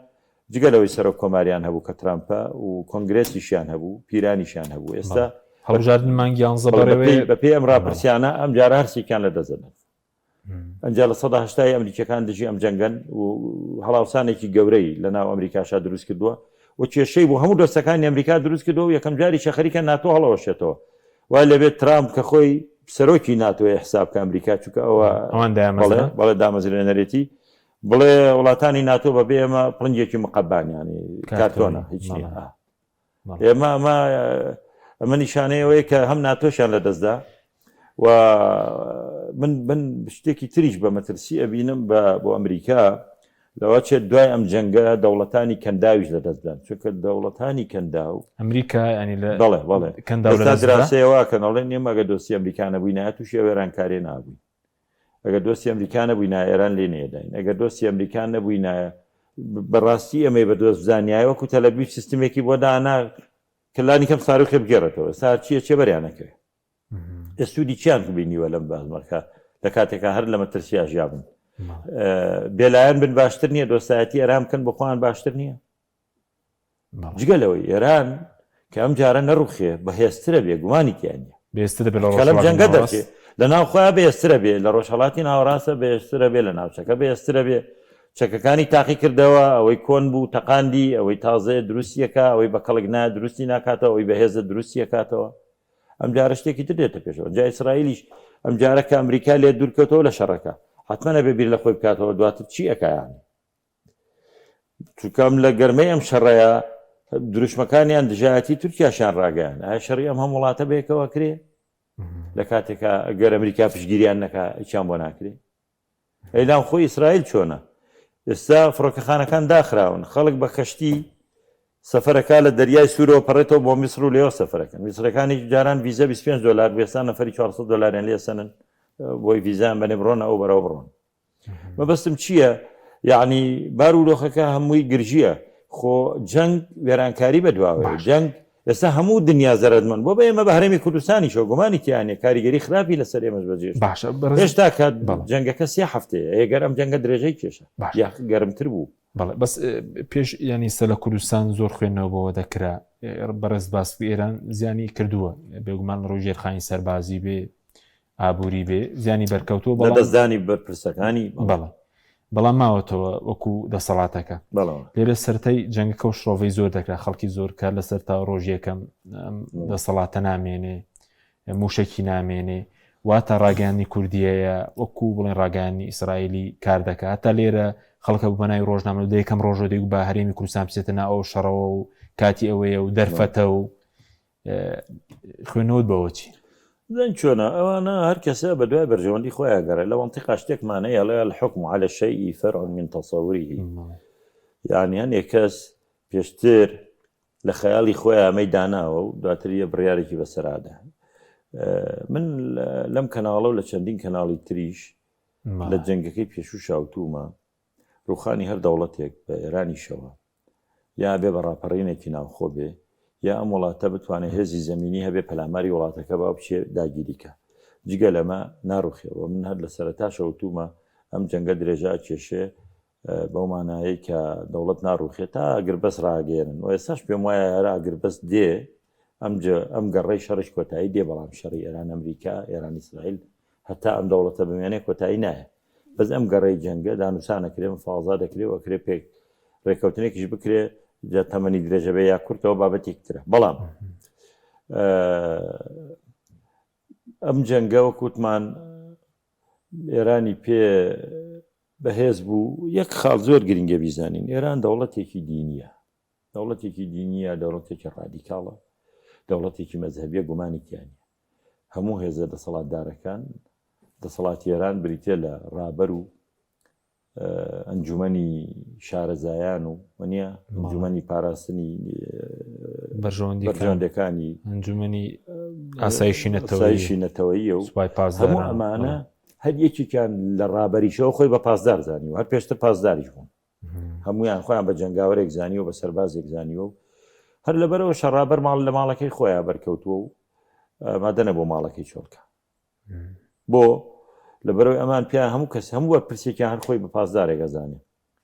جگە لەوەی سەرۆک کۆماریان هەبوو کە ترامپە و کۆنگرێسیشیان هەبوو پیرانیشیان هەبوو ئێستا هەڵبژاردن مانگی یانزە بەڕێوەیە. بەپێی ئەم ڕاپرسیانە ئەم جارە هەرسێکیان لەدەست دەدەن. ئەنجا 80% ی ئەمریکیەکان دژی ئەم جەنگەن و هەڵاوسانێکی گەورەی لە ناو ئەمریکاشا دروست کردووە و کێشەی بۆ هەموو دۆستەکانی ئەمریکا دروست کردووە و یەکەم جاریشە خەریکە ناتۆ هەڵەوەشێتەوە وای لەبێت ترامپ کە خۆی سەرۆکی ناتۆیە حساب کە ئەمریکا چونکە ئەوە ئەوان دایانمەزراند بەڵێ دامەزرێنەرێتی بڵێ وڵاتانی ناتۆ بەبێ ئێمە پڵنگێکی مقەبان یانی کارتۆنە هیچ نییە. ئێمە ئەمە ئەمە نیشانەی ئەوەیە کە هەم ناتۆشیان لە دەستدا و من من شتێکی تریش بە مەترسی ئەبینم بە بۆ ئەمریکا لەوە چێت دوای ئەم جەنگە دەوڵەتانی کەنداویش لە دەستدان چونکە دەوڵەتانی کەنداو ئەمریکا ینی لە بەڵێ بەڵێ کەنداو لە دراسەیەوە کە نەڵێن ئێمە ئەگە دۆستی ئەمریکا نەبووینایە تووشی ئەو وێرانکاریە نابووین ئەگەر دۆستی ئەمریکا نەبووینایە ئێران لێ نەیەداین ئەگەر دۆستی ئەمریکا نەبووینایە بەڕاستی ئێمەی بە دۆست بزانیایە وەکو تەلەبیب سیستمێکی بۆ دانا کە لانی کەم ساروخێ بگێڕێتەوە ئێستا هەرچیە چێ بەریان نەکەوێ ئێ سوودی چیان بینیوە لەم بازمەکە لە کاتێکا هەر لە مەترسیا ژیابن بێلایەن بن باشتر نییە دۆستایەتی ئێران بکەن بۆ خۆیان باشتر نییە جگە لەوەی ئێران کە ئەم جارە نەڕوخێ بەهێزترە بێ گومانی تیا نیە بێزترە بێ لە لەم جەنگە دەرچێ لە ناو خۆیان بەهێزترە بێ لە ڕۆژهەڵاتی ناوەڕاستە بەهێزترە بێ لە ناوچەکە بەهێزترە بێ چەکەکانی تاقی کردەوە ئەوەی کۆن بوو تەقاندی ئەوەی تازەیە دروستیەکە ئەوەی بە کەڵک نا دروستی ناکاتەوە ئەوەی بەهێزە دروستیەکاتەوە ئەم جارە شتێکی تر دێتە پێشەوە جا ئیسرائیلیش ئەم جارە کە ئەمریکا لێ دوورکەوتەوە لە شەڕەکە حتمما ئەبێ بیر لە خۆی بکاتەوە دواتر چی ئەکایانی چونکە ئەم لە گەرمەی ئەم شەڕەیە دروشمەکانیان دژایەتی تورکیاشیان ڕاگەیان ئایا شەڕی ئەم هەم وڵاتە بەیەکەوە کرێ لە کاتێکا گەر ئەمریکا پشگیریان نەکا هیچیان بۆ ناکرێ ئەیلام خۆی ئیسرائیل چۆنە ئێستا فڕۆکەخانەکان داخراون خەڵک بە کەشتی سەفەرەکە لە دەریای سوورەوە پەڕێتەوە بۆ میسر و لێوە سەفەرەکەن میسرەکانی جاران ڤیزە 25 دلار بێستا نەفەری 400 دلاریان لێسەنن بۆی ڤیزان بەنێ بڕۆنە ئەو بەرەوە بڕۆن مەبەستم چییە؟ یعنی بار و دۆخەکە هەمووی گرژییە خۆ جەنگ وێرانکاری بەدواوەیە جەنگ ئێستا هەموو دنیا زەرەدمەند بۆ بە ئێمە بە هەرێمی کوردستانیشەوە گومانی تیانە کاریگەری خراپی لەسەر ئێمەش بەجێ باشە هێشتا کە جەنگەکە سێ هەفتەیە ئەگەر ئەم جەنگە درێژەی کێشە یا گەرمتر بوو بەڵێ بەس پێش ینی سە لە کوردستان زۆر خوێندنەوە بەوە دەکرا بەڕێز باس ئێران زیانی کردووە بێگومان ڕووی ژێرخانی سەربازی بێ ئابووری بێ زیانی بەرکەوتووە بەڵام لەدەستدانی بەرپرسەکانی بەڵێ بەڵام ماوەتەوە وەکو دەسەڵاتەکە لێرە سەرتای جەنگەکە و شرۆڤەی زۆر دەکرا خەڵکی زۆر کار لەسەر تا ڕۆژ یەکەم دەسەڵاتە نامێنێ. موشەکی نامێنێ واتە ڕاگەیاندنی کوردیەیە وەکو بڵێن ڕاگەیاندنی ئیسرائیلی کار دەکات هەتا لێرە خەڵکە بوو بەناوی ڕۆژنامە لە یەکەم ڕۆژەوە دەیگوت با هەرێمی کوردستان بچێتە ناو ئەو شەڕەوە و کاتی ئەوەیە و دەرفەتە و خوێنەوەت بەوە چی؟ زەن چۆنە ئەوانە هەر کەسە بە دوای بەرژەوەندی خۆیان گەڕێ لە مەنتیقا شتێکمان هەیە ئەڵێ الحکم على الشيء فرع من تصوره یعنی هەنێک کەس پێشتر لە خەیاڵی خۆیان ئەمەی داناوە و دواتر یە بڕیارێکی بەسەرادا من لەم کەناڵە و لە چەندین کەناڵی تریش لە جەنگەکەی پێشوو شاوتومە ڕوخانی هەر دەوڵەتێک بە ئێرانیشەوە یا بێ بە ڕاپەڕینێکی ناوخۆ بێ یا ئەم وڵاتە بتوانێت هێزی زەمینی هەبێ پەلاماری وڵاتەکە با بچێ داگیریکە جگە لەمە ناڕوخێەوە من هەر لە سەرتاشەوتومە ئەم جەنگە درێژە کێشێ بەو مانایەی کە دەوڵەت ناڕوخێت تا ئاگربەست ڕاگەیەنن و ئێستاش پێم وایە هەر ئاگربەست دێ ئەم ئەم گەڕەی شەڕیش کۆتایی دێ بەڵام شەڕی ئێران ئەمریکا ئێران ئیسرائیل هەتا ئەم دەوڵەتە بمێنێ کۆتایی نایە بەس ئەم گەڕەی جەنگە دانوسانە کرێ مفاوەزا دەکرێ و ئەکرێ پێک ڕێککەوتنێکیش بکرێ جا تەمەنی درێژە بێ یا کورتەوە بابەتێک ترە بەڵام ئەم جەنگە وەکوتمان ئێرانی پێ بەهێز بوو، یەک خاڵ زۆر گرنگە بیزانین، ئێران دەوڵەتێکی دینییە، دەوڵەتێکی دینییە، دەوڵەتێکی ڕادیکاڵە، دەوڵەتێکی مەزهەبیە گومانی تیا نییە. هەموو هێزە دەسەڵاتدارەکان، دەسەڵاتی ئێران بریتیە لە ڕابەر و ئەنجومەنی شارەزایان و وەنیە ئەنجومەنی پاراستنی بەرژەوەندیەکانی ئەنجومەنی ئاسایشی نەتەوەیی نەتەوەیی و سوپای پاسداران هەموو ئەمانە هەر یەکێکیان لە ڕابەریشەوە خۆی بە پاسدار زانیوە، هەر پێشتر پاسداریش بوون، هەمویان خۆیان بە جەنگاوەرێک زانیوە، بە سەربازێک زانیوە و هەر لەبەرەوە شەڕابەر ماڵ لە ماڵەکەی خۆیان بەرکەوتووە و مادە نەبوو ماڵەکەی چۆڵکە. بۆ لەبەرەوەی ئەمان پیان هەموو کەس هەموو بەرپرسێکیان هەر خۆی بە پاسدارێک ئەزانێ.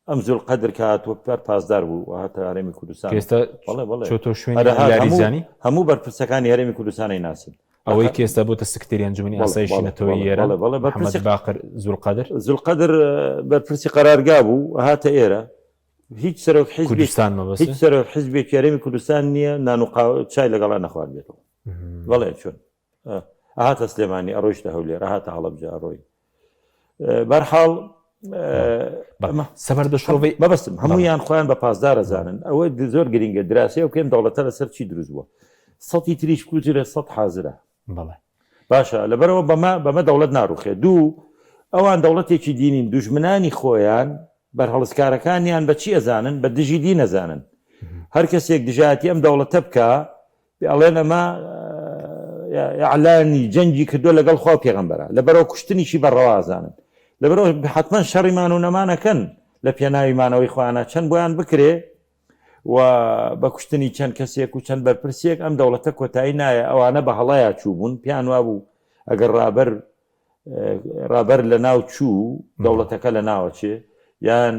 ئەم زولقەدر کە هاتووە پەر پاسدار بوو و هاتە هەرێمی کوردستان ئێستا بەڵێ بەڵێ چۆتۆ شوێنی هەرەها هەموو لاریجانی هەموو بەرپرسەکانی هەرێمی کوردستانی ناسن ئەوەی کە ئێستا بۆتە سکرتێری ئەنجومەنی بەڵێ ئاسایشی بەڵێ نەتەوەیی بەڵێ ئێران بەڵێ بەڵێ محەممەد بەرپرسی باقر زولقەدر زولقەدر بەرپرسی قەرارگا بوو هاتە ئێرە هیچ سەرۆک حیزبێک کوردستان مەبەست هیچ سەرۆک حیزبێکی هەرێمی کوردستان نییە نان و قاوە چای لەگەڵا نەخواردبێتەوە بەڵێ چۆن ئەهاتە سلێمانی ئەڕۆیشتە هەولێر ئەهاتە هەڵەبجە ئەڕۆی بەرحاڵ سەبەر دەشڕۆڤەی مەبەستم هەمویان خۆیان بە پاسدارە زانن ئەوە زۆر گرنگە دراسی و پێم دەوڵەتە لەسەر چی دروست بووە سەتی تریش کوجرە سەد حازرە بەڵێ باشە لەبەرەوە بەمە بەمە دەوڵەت ناڕوخێ دوو ئەوان دەوڵەتێکی دینین دوژمنانی خۆیان بەرهەڵستکارەکانیان بە چی ئەزانن بە دژی دین ئەزانن هەر کەسێک دژایەتی ئەم دەوڵەتە بکا ئەڵێن ئەمە ئیعلانی جەنگی کردووە لەگەڵ خوا و پێغەمبەرا لەبەرەوە کوشتنیشی بە ڕەوا ئەزانن لەبەرەوە حتمما شەڕی مان و نەمانەکەن لە پێناوی مانەوەی خۆیانە چەند بۆیان بکرێ و بە کوشتنی چەند کەسێک و چەند بەرپرسێک ئەم دەوڵەتە کۆتایی نایە ئەوانە بە هەڵەیا چووبوون پێیان وابوو ئەگەر ڕابەر ڕابەر لە ناو چوو دەوڵەتەکە لە ناوەچێ یان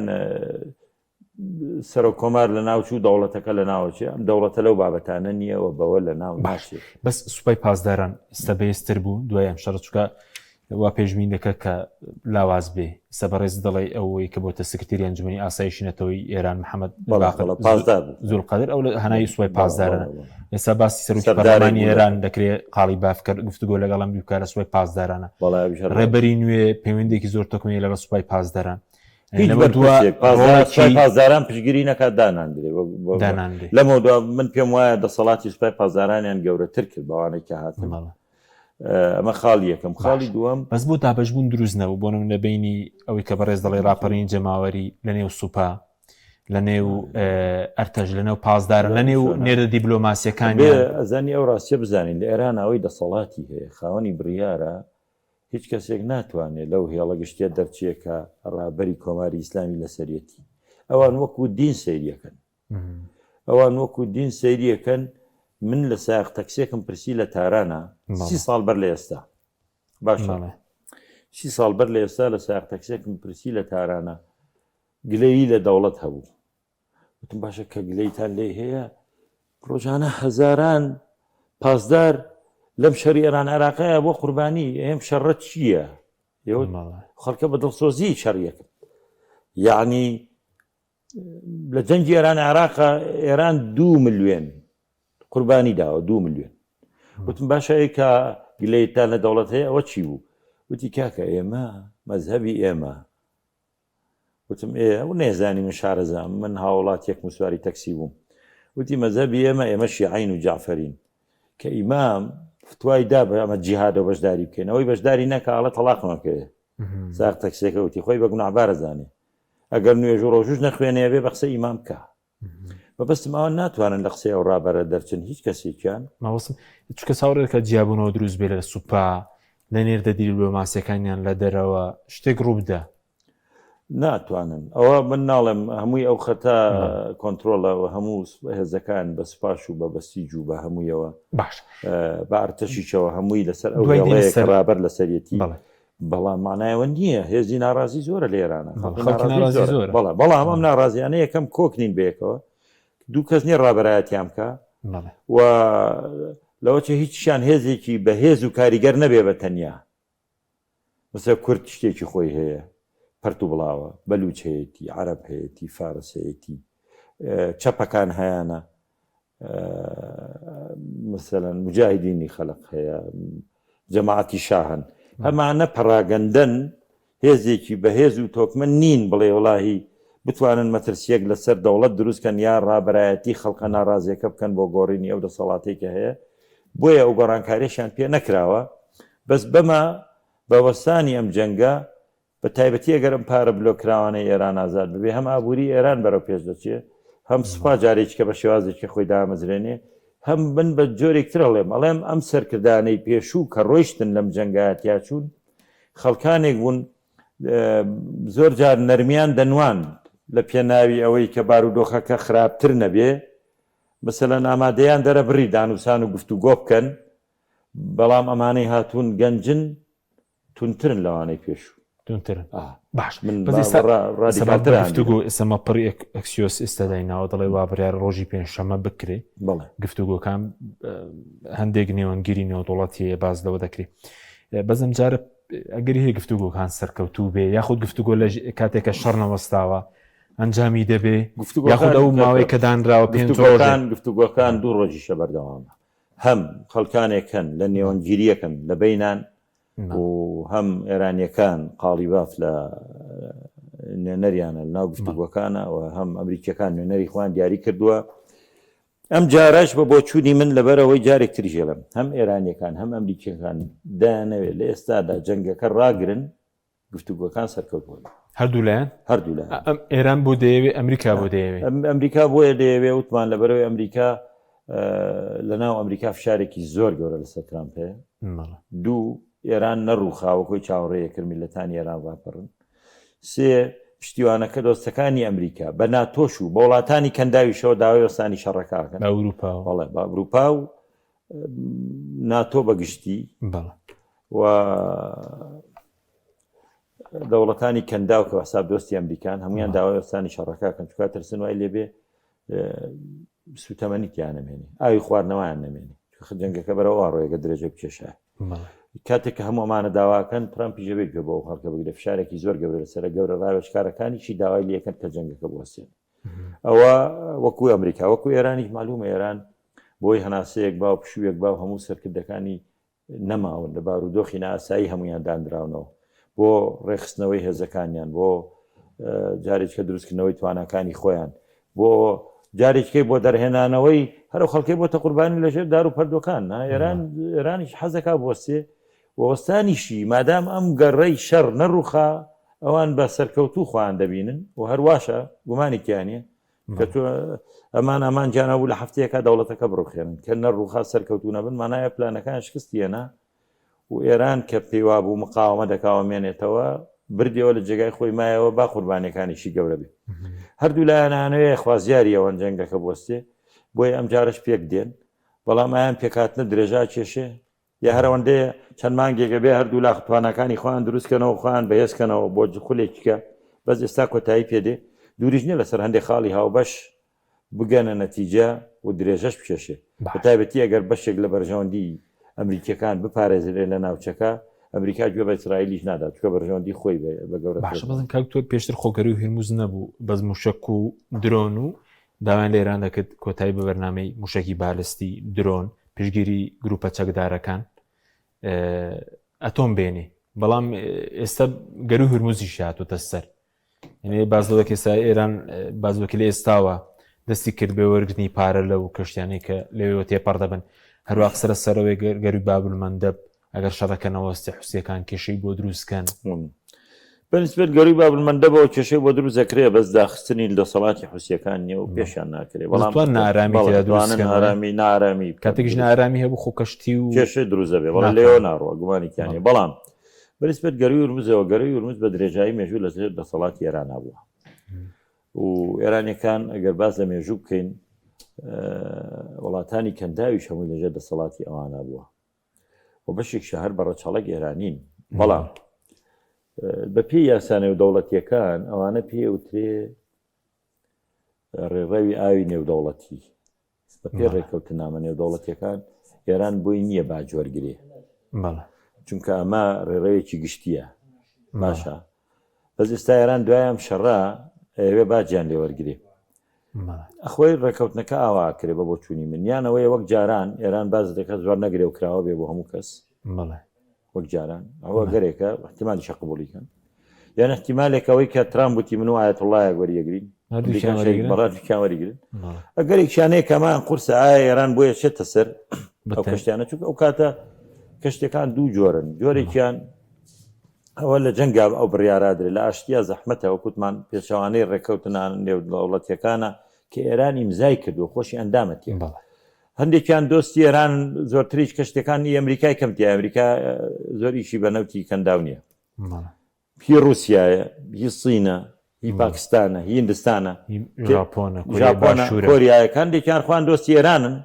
سەرۆک کۆمار لە ناو چوو دەوڵەتەکە لە ناوەچێ ئەم دەوڵەتە لەو بابەتانە نییە و بەوە لە ناو باش بەس سوپای پاسداران ئێستا بەهێزتر بوو دوای ئەم شەڕە چونکە وا پێشبین دەکە کە لاواز بێ ئێستا بەڕێز دەڵێ ئەوەی کە بۆتە سکرتێری ئەنجومەنی ئاسایشی نەتەوەی ئێران محەممەد باقر پاسدار بوو زولقەدر ئەو لە هەناوی سوپای پاسدارانە ئێستا باسی سەرۆکی پەرلەمانی ئێران دەکرێت قاڵی بافکەر گفتوگۆ لەگەڵ ئەم بکە لە سوپای پاسدارانە ڕێبەری نوێ پەیوەندێکی زۆر تۆکمەی لەگەڵ سوپای پاسداران هیچ بەرپرسێک سوپای پاسداران پشتگیری نەکات داناندرێ لەمە دوا من پێم وایە دەسەڵاتی سوپای پاسدارانیان گەورەتر کرد بەوانەی کە هاتن ئەمە خاڵی یەکەم خاڵی دووەم بەس بۆ دابەشبوون دروست نەبوو بۆ نمونە بینی ئەوەی کە بەڕێز دەڵێ ڕاپەڕینی جەماوەری لە نێو سوپا لە نێو ئەرتەش لە نێو پاسدارە لە نێو نێرە دیبلۆماسیەکان ئەزانی ئەو ڕاستیە بزانین لە ئێران ئەوەی دەسەڵاتی هەیە خاوەنی بڕیارە هیچ کەسێک ناتوانێت لەو هێڵە گشتیە دەرچێ کە ڕابەری کۆماری ئیسلامی لەسەریەتی ئەوان وەکو دین سەیریەکەن ئەوان وەکو دین سەیریەکەن من لە سایەق تەکسێکم پرسی لە تارانە سی ساڵ بەر لە ئێستا باشە سی ساڵ بەر لە ئێستا لە سایەق تەکسێکم پرسی لە تارانە گلەیی لە دەوڵەت هەبوو وتم باشە کە گلەیتان لێی هەیە ڕۆژانە هەزاران پاسدار لەم شەری ئێران عێراقەیە بۆ قوربانی ئەم شەڕە چییە؟ خەڵکە بە دڵسۆزی شەڕیەکە یعنی لە جەنگی ئێران عێراقا ئێران دو ملیۆن قوربانی داوە دو ملیۆن وتم باشە ئەی کە گلەیتان لە دەوڵەت هەیە ئەوە چی بوو؟ وتی کاکە ئێمە مەزهەبی ئێمە وتم ئێ ئەو نەیزانی من شارەزام من هاوڵاتیەکم و سواری تەکسی بووم وتی مەزهەبی ئێمە ئێمە شیعین و جەعفەرین کە ئیمام فتوای دا بە ئەمە جیهادە و بەشداری بکەین ئەوەی بەشداری نەکا ئەڵێ تەڵاقمان بکەوێ ساغ تەکسیەکە وتی خۆی بە گوناهبارە زانێ ئەگەر نوێژ و ڕۆژوش نەخوێنێ بێ بە قسەی ئیمام بکا مەبەستم ئەوان ناتوانن لە قسەی ئەو ڕابەرە دەرچن هیچ کەسێکیان. مەبەستم چونکە چاوەڕێ کە جیابوونەوە دروست بێ لە سوپا لە نێردە دیپلۆماسیەکانیان لە دەرەوە شتێک ڕووبدا. ناتوانن ئەوە من ناڵێم هەمووی ئەو خەتە کۆنتترۆلە و هەموو هێزەکان بە سوپاش و بە بەسیج و بە هەموویەوە باش بە ئەرتەشیشەوە هەمووی لەسەر ئەو ڕابەر لەسەرەتی بەڵام مانای ئەوە نییە هێزی ناڕازی زۆرە لە ئێرانە خەڵکی ناڕازی زۆرە بەڵێ بەڵام ئەم ناڕازیانە یەکەم کۆک نین بەیەکەوە دوو کەس نییە ڕابەرایەتیان بکە و لەوە چه هیچیان هێزێکی بەهێز و کاریگەر نەبێ بە تەنیا مەسە کورد شتێکی خۆی هەیە پەرت و بڵاوە بەلوچ هەیەتی عەرەب هەیەتی فارس هەیەتی چەپەکان هەیانە مەسەلەن مجاهدینی خەلق هەیە جەماعەتی شاهن ئەمانە پەراگەندەن هێزێکی بەهێز و تۆکمە نین بڵێ وڵاهی بتوانن مەترسیەک لەسەر دەوڵەت دروستکەن یا ڕابەرایەتی خەڵقە ناڕازیەکە بکەن بۆ گۆڕینی ئەو دەسەڵاتەی کە هەیە بۆیە ئەو گۆڕانکاریشیان پێ نەکراوە بەس بەمە بە وەستانی ئەم جەنگە بە تایبەتی ئەگەر ئەم پارە بلۆککراوانەی ئێران ئازاد ببێ هەم ئابووری ئێران بەرەو پێش دەچێ هەم سوپا جارێکیکە بە شێوازێکی خۆی دامەزرێنێ هەم من بە جۆرێک تر ئەڵێم ئەڵێم ئەم سەرکردانەی پێشوو کە ڕۆیشتن لەم جەنگایە تیاچوون خەڵکانێک بوون زۆر جار نەرمیان دەنواند لە پێناوی ئەوەی کە بارودۆخەکە خراپتر نەبێ مەسەلەن ئامادەیان دەرەبڕی دانوسان و گفتوگۆ بکەن بەڵام ئەمانەی هاتوون گەنجن توندترن لەوانەی پێشوو. توندترن ئا. باش من بەس ئێستا ڕا- سەبارەت بە ڕادیکاڵتران گفتوگۆ ئێستا ماڵپەڕی ئەک- ئەکسیۆس ئێستا دایناوە دەڵێ وا بڕیارە ڕۆژی پێنجشەممە بکرێ بەڵێ گفتوگۆکان ئە، هەندێک نێوەندگیری نێودەوڵەتی هەیە باس لەوە دەکرێ ئە، بەس ئەم جارە ئەگەری هەیە گفتوگۆکان سەرکەوتوو بێ یاخود گفتوگۆ لە ژ- کاتێک کە شەڕ نەوەستاوە ئەنجامی دەبێ گفتوگۆکان یاخود ئەو ماوەی کە دانراوە پێنج ڕۆژێ گفتوگۆکان گفتوگۆکان دوو ڕۆژیشە بەردەوامە هەم خەڵکانێک هەن لە نێوەندگیریەکەن لە بەینان و هەم ئێرانیەکان قاڵیباف لە نوێنەریانە لەناو گفتوگۆکانە و هەم ئەمریکیەکان نوێنەری خۆیان دیاری کردووە ئەم جارەش بە بۆچوونی من لەبەرەوەی جارێک تریژێڵم هەم ئێرانیەکان هەم ئەمریکیەکان دایانەوێت لە ئێستادا جەنگەکە ڕاگرن گفتوگۆکان سەرکەوتوو بن. هەردوو لایەن؟ هەردوو لایەن. ئەم ئێران بۆ دەیەوێ ئەمریکا بۆ دەیەوێ؟ ئەمریکا بۆیە دەیەوێ وتمان لەبەرەوەی ئەمریکا لە ناو ئەمریکا فشارێکی زۆر گەورە لەسەر ترامپ هەیە. دوو ئێران نەڕووخاوە کۆی چاوەڕێیە کرد میللەتانی ئێران ڕاپەڕن. سێ پشتیوانەکە دۆستەکانی ئەمریکا بە ناتۆش و بە وڵاتانی کەنداویشەوە داوای وەستانی شەڕەکە ئەکەن. بە ئەوروپاوە. بەڵێ بە ئەوروپا و ناتۆ بە گشتی. بەڵێ. و دەوڵەتانی کەنداو کە حساب دۆستی ئەمریکان هەمویان داوای وەستانی شەڕەکە کەن چکا ترسن وای لێبێ سوتەمەنی تیان نەمێنێ ئاوی خواردنەوەیان نەمێنێ جەنگەکە بەرەوە ڕۆیەکە درێژە بکێشە کاتێک کە هەموو ئەمانە داواکەن ترامپی ژەبێت گوێ بۆ خەڵکە بگرێ فشارێکی زۆر گەورە لەسەرە گەورە ڕاوێژکارەکانیشی داوای لەکەن کە جەنگەکە بوەستێن ئەوە وەکو ئەمریکا وەکو ئێرانیش معلومە ئێران بۆی هەناسەیەک با و پشوویەک با و هەموو سەرکردەکانی نەماون لە بارودۆخی نائاسایی هەموویان دانراونەوە بۆ ڕێکخستنەوەی هێزەکانیان بۆ جارێکە دروستکردنەوەی تواناکانی خۆیان بۆ جارێکەی بۆ دەرهێنانەوەی هەرو خەڵکی بۆتە قوربانی لەژێر دار و پەردۆکان ئێران ئێرانیش حەزەکا بۆسێ وەستانیشی مادام ئەم گەڕەی شەڕ نەڕوخا ئەوان بە سەرکەوتوو خۆیان دەبینن و هەرواشە گومانی تیانە کە تۆ ئەمان ئامانجیان هەبوو لە هەفتەیەکا دەوڵەتەکە بڕوخێنن کە نەڕوخا سەرکەوتوو نەبن مانایە پلانەکان شکستی هێنا و ئێران کە پێیوا بوو مقاومە دەکاوە مێنێتەوە بردیەوە لە جێگای خۆی مایەوە با قوربانیەکانیشی گەورە بێ هەردوو لایەنانەیە خوازیاری ئەوەن جەنگەکە بوەستێ بۆیە ئەم جارەش پێک دێن بەڵام ئایان پێکهاتنە درێژا کێشێ یا هەر ئەوەندەیە چەند مانگێکە بێ هەردوولا تواناکانی خۆیان دروست کەنەوە خۆیان بەهێز کەنەوە بۆ خولێکیکە بەس ئێستا کۆتایی پێدێ دووریش نییە لەسەر هەندێک خاڵی هاوبەش بگەنە نەتیجە و درێژەش بکێشێ بە تایبەتی ئەگەر بەشێک لە بەرژەوەندی ئەمریکیەکان بپارێزرێ لە ناوچەکە ئەمریکا گوێ بە ئیسرائیلیش نادات چونکە بەرژەوەندی خۆی بە گەورە باشە بەزم کاک تۆ پێشتر خۆگەری و هرمز نەبوو بەس موشک و درۆن و داوایان لە ئێران دەکرد کۆتایی بە بەرنامەی موشەکی بالستی، درۆن، پشتگیری گروپە چەکدارەکان. ئەتۆم بێنێ بەڵام ئێستا گەروی هورمزیش هاتوتە سەر یعنی باس لەوە کە ئێستا ئێران باس لەوە کە لە ئێستاوە دەستی کرد بە وەرگرتنی پارە لەو کەشتیانەی کە لەوێوە تێپەڕ دەبن هەروە قسە لەسەرەوەی گەروی بابلمەندەب ئەگەر شەڕەکە نەوەستێ حوسیەکان کێشەی بۆ دروستکەن. بەنسبەت گەروی بابلمەندەبەوە کێشەی بۆ دروست دەکرێ بەس داخستنی دەسەڵاتی حوسیەکان نییە و پێشیان ناکرێ بەڵام توان نارامی تێدا دروست بکەن ئارامی نارامی کاتێکیش نارامی هەبوو خۆ کەشتی و کێشەی دروست دەبێ بەڵام لێوە ناڕوە گومانی تیا نییە بەڵام بەنسبەت گەروی ورمزەوە گەروی ورمز بە درێژایی مێژوو لەژێر دەسەڵاتی ئێرانا بووە و ئێرانیەکان ئەگەر باس لە مێژوو بکەین وڵاتانی کەنداویش هەمووی لەژێر دەسەڵاتی ئەوانە بووە و بەشێکیش هەر بە ڕەچەڵەک ئێرانین بەڵام بە پێی یاسا نێودەوڵەتیەکان ئەوانە پێ وترێ ڕێڕەوی ئاوی نێودەوڵەتی بە پێ ڕێککەوتنامە نێودەوڵەتیەکان ئێران بۆی نییە باج وەرگێ چونکە ئەمە ڕێڕەوێکی گشتیە باشە بەس ئێستا ئێران دوای ئەم شەڕە ئەوێ باجیان لێ وەرگێ ئەخۆی ڕێککەوتنەکە ئاوا کرێ بە بۆچوونی من یانەوەی وەک جاران ئێران باز دەکات زۆر نەگرێ و کراوە بێ بۆ هەموو کەس وەک جاران ئەوە گەرێکە احتیمالیشە قبوڵی کەن یان احتیمالێک ئەوەی کە ترامپ وتی من و ئایەتوڵڵایەک وەریەگرین هەردووکیان وەریگرن ئەگەرێکیان هەیە کەمان قورسە ئایا ئێران بۆیە چێتە سەر ئەو کەشتیانە چونکە ئەو کاتە کەشتەکان دوو جۆرن جۆرێکیان ئەوە لە جەنگا ئەو بڕیارادرێ لە ئاشتیا زەحمەتە وەکوتمان پێچەوانەی ڕێککەوتنان نێودەوڵەتیەکانە کە ئێران ئیمزای کردو خۆشی ئەندامەتی هەندێکیان دۆستی ئێران زۆرتریش کەشتەکانی ئەمریکای کەم تیا ئەمریکا زۆر ئیشی بە نەوتی کەنداو نییە هی ڕووسایە هی سینە هی پاکستانە هی هندستانە ژاپۆنە ژاپۆنە کۆریایەکان هەندێکیان خوان دۆستی ئێرانن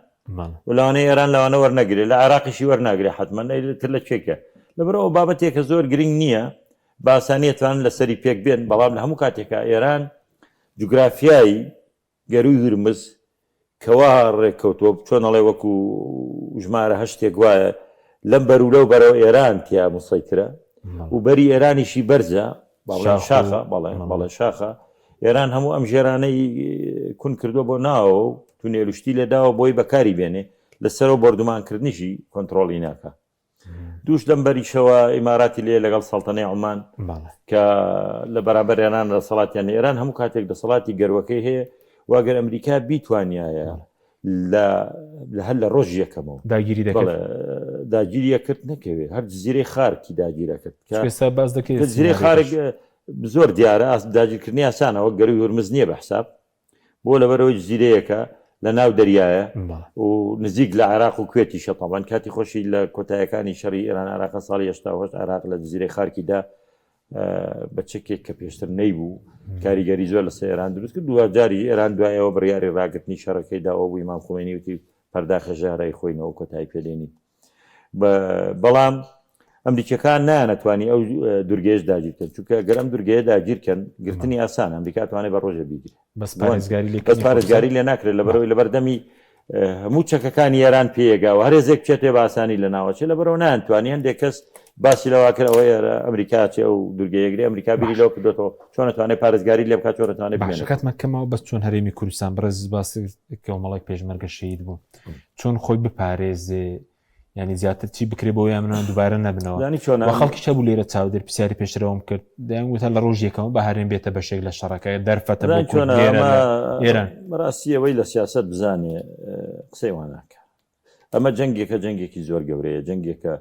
و لەوانەیە ئێران لەوانە وەرنەگرێت لە عێراقیشی وەرناگرێ حتمما تر لە چێکە لەبەرەوە بابەتێکە زۆر گرنگ نییە باسانیە توانن لەسەری پێک بێن بەڵام لە هەموو کاتێکا ئێران جوگرافیایی گەرووی هورمز کە وا ڕێککەوتووە چۆن ئەڵێ وەکو ژمارە هەشتێک وایە لەم بەر و لەو بەرەوە ئێران تیا مسەیترە و بەری ئێرانیشی بەرزە بەڵێ شاخە بەڵێ بەڵێ شاخە ئێران هەموو ئەم ژێرانەی کون کردووە بۆ ناوە و تونێلشتی لێداوە بۆی بەکاری بێنێ لەسەرەوە بۆردومانکردنیشی کۆنتترۆڵی ناکە دووش لەم بەریشەوە ئیماراتی لێ لەگەڵ سەڵتەنەی عومان کە لە بەرامبەر ئێران دەسەڵاتیان ئێران هەموو کاتێک دەسەڵاتی گەروەکەی هەیە واگەر ئەمریکا بیتوانایە لە هەر لە ڕۆژ یەکەمەوە داگیری دەکرد داگیریە کرد نەکەوێت هەر جزیرەی خارکی داگیرە کرد کە باس دەکرێت جزیرەی خارک زۆر دیارە ئاست داگیرکردنی ئاسانەوە گەروی هورمز نییە بە حساب بۆ لەبەرئەوەی جزیرەیەکە لە ناو دەریایە و نزیک لە عێراق و کوێتیشە تەبعەن کاتی خۆشی لە کۆتایەکانی شەڕی ئێران عێراق ساڵی 88 عێراق لە جزیرەی خارکیدا بە چەکێک کە پێشتر نەیبوو کاریگەری زۆر لەسەر ئێران دروست کرد دوجاری ئێران دوایەوە بڕیاری ڕاگرتنی شەڕەکەی داوە بوو ئیمام خومەینی وتی پەرداخە ژەهرای خۆینەوە کۆتایی پێدێنین بەڵام ئەمریکیەکان نانەتوانی ئەو دورگەیەش داگیرکەن چونکە گەر ئەم دورگەیە داگیرکەن گرتنی ئاسان ئەمریکا توانێت بە ڕۆژە بیگرێت بەس پارێزگاری لێ بەس پارێزگاری لێ ناکرێت لەبەرەوەی لەبەردەمی هەموو چەکەکانی ئێران پێیەگاوە هەرێزێک بچێتێ بە ئاسانی لە ناوەچێ لەبەرەوە نانتوانی هەندێک کەس باسی لەوا کرد ئەوەی ئەمریکا چێ ئەو دورگەیەگرێ ئەمریکا بیری لەوە کردۆتەوە چۆن ئەتوانێت پارێزگاری لێ بکات چۆن ئەتوانێت باشە بمێنێت کاتمان کەمەوە بەس چۆن هەرێمی کوردستان بەڕێز باسی کۆمەڵێک پێشمەرگە شەهید بوو چۆن خۆی بپارێزێ ینی زیاتر چی بکرێ بۆ یان منان دووبارە نەبنەوە زانی چۆنە و خەڵکی هەبوو لێرە چاودێر پرسیاری پێشترەوەم کرد دەیان وتە لە ڕۆژ یەکەمەوە بە هەرێم بێتە بەشێک لە شەڕەکە دەرفەتە بۆ زانی کورد چۆنە لێرە ئەمە لە ئێران بەڕاستی ئەوەی لە سیاسەت بزانێ قسەی وا ناکا ئەمە جەنگێکە جەنگێکی زۆر گەورەیە جەنگێکە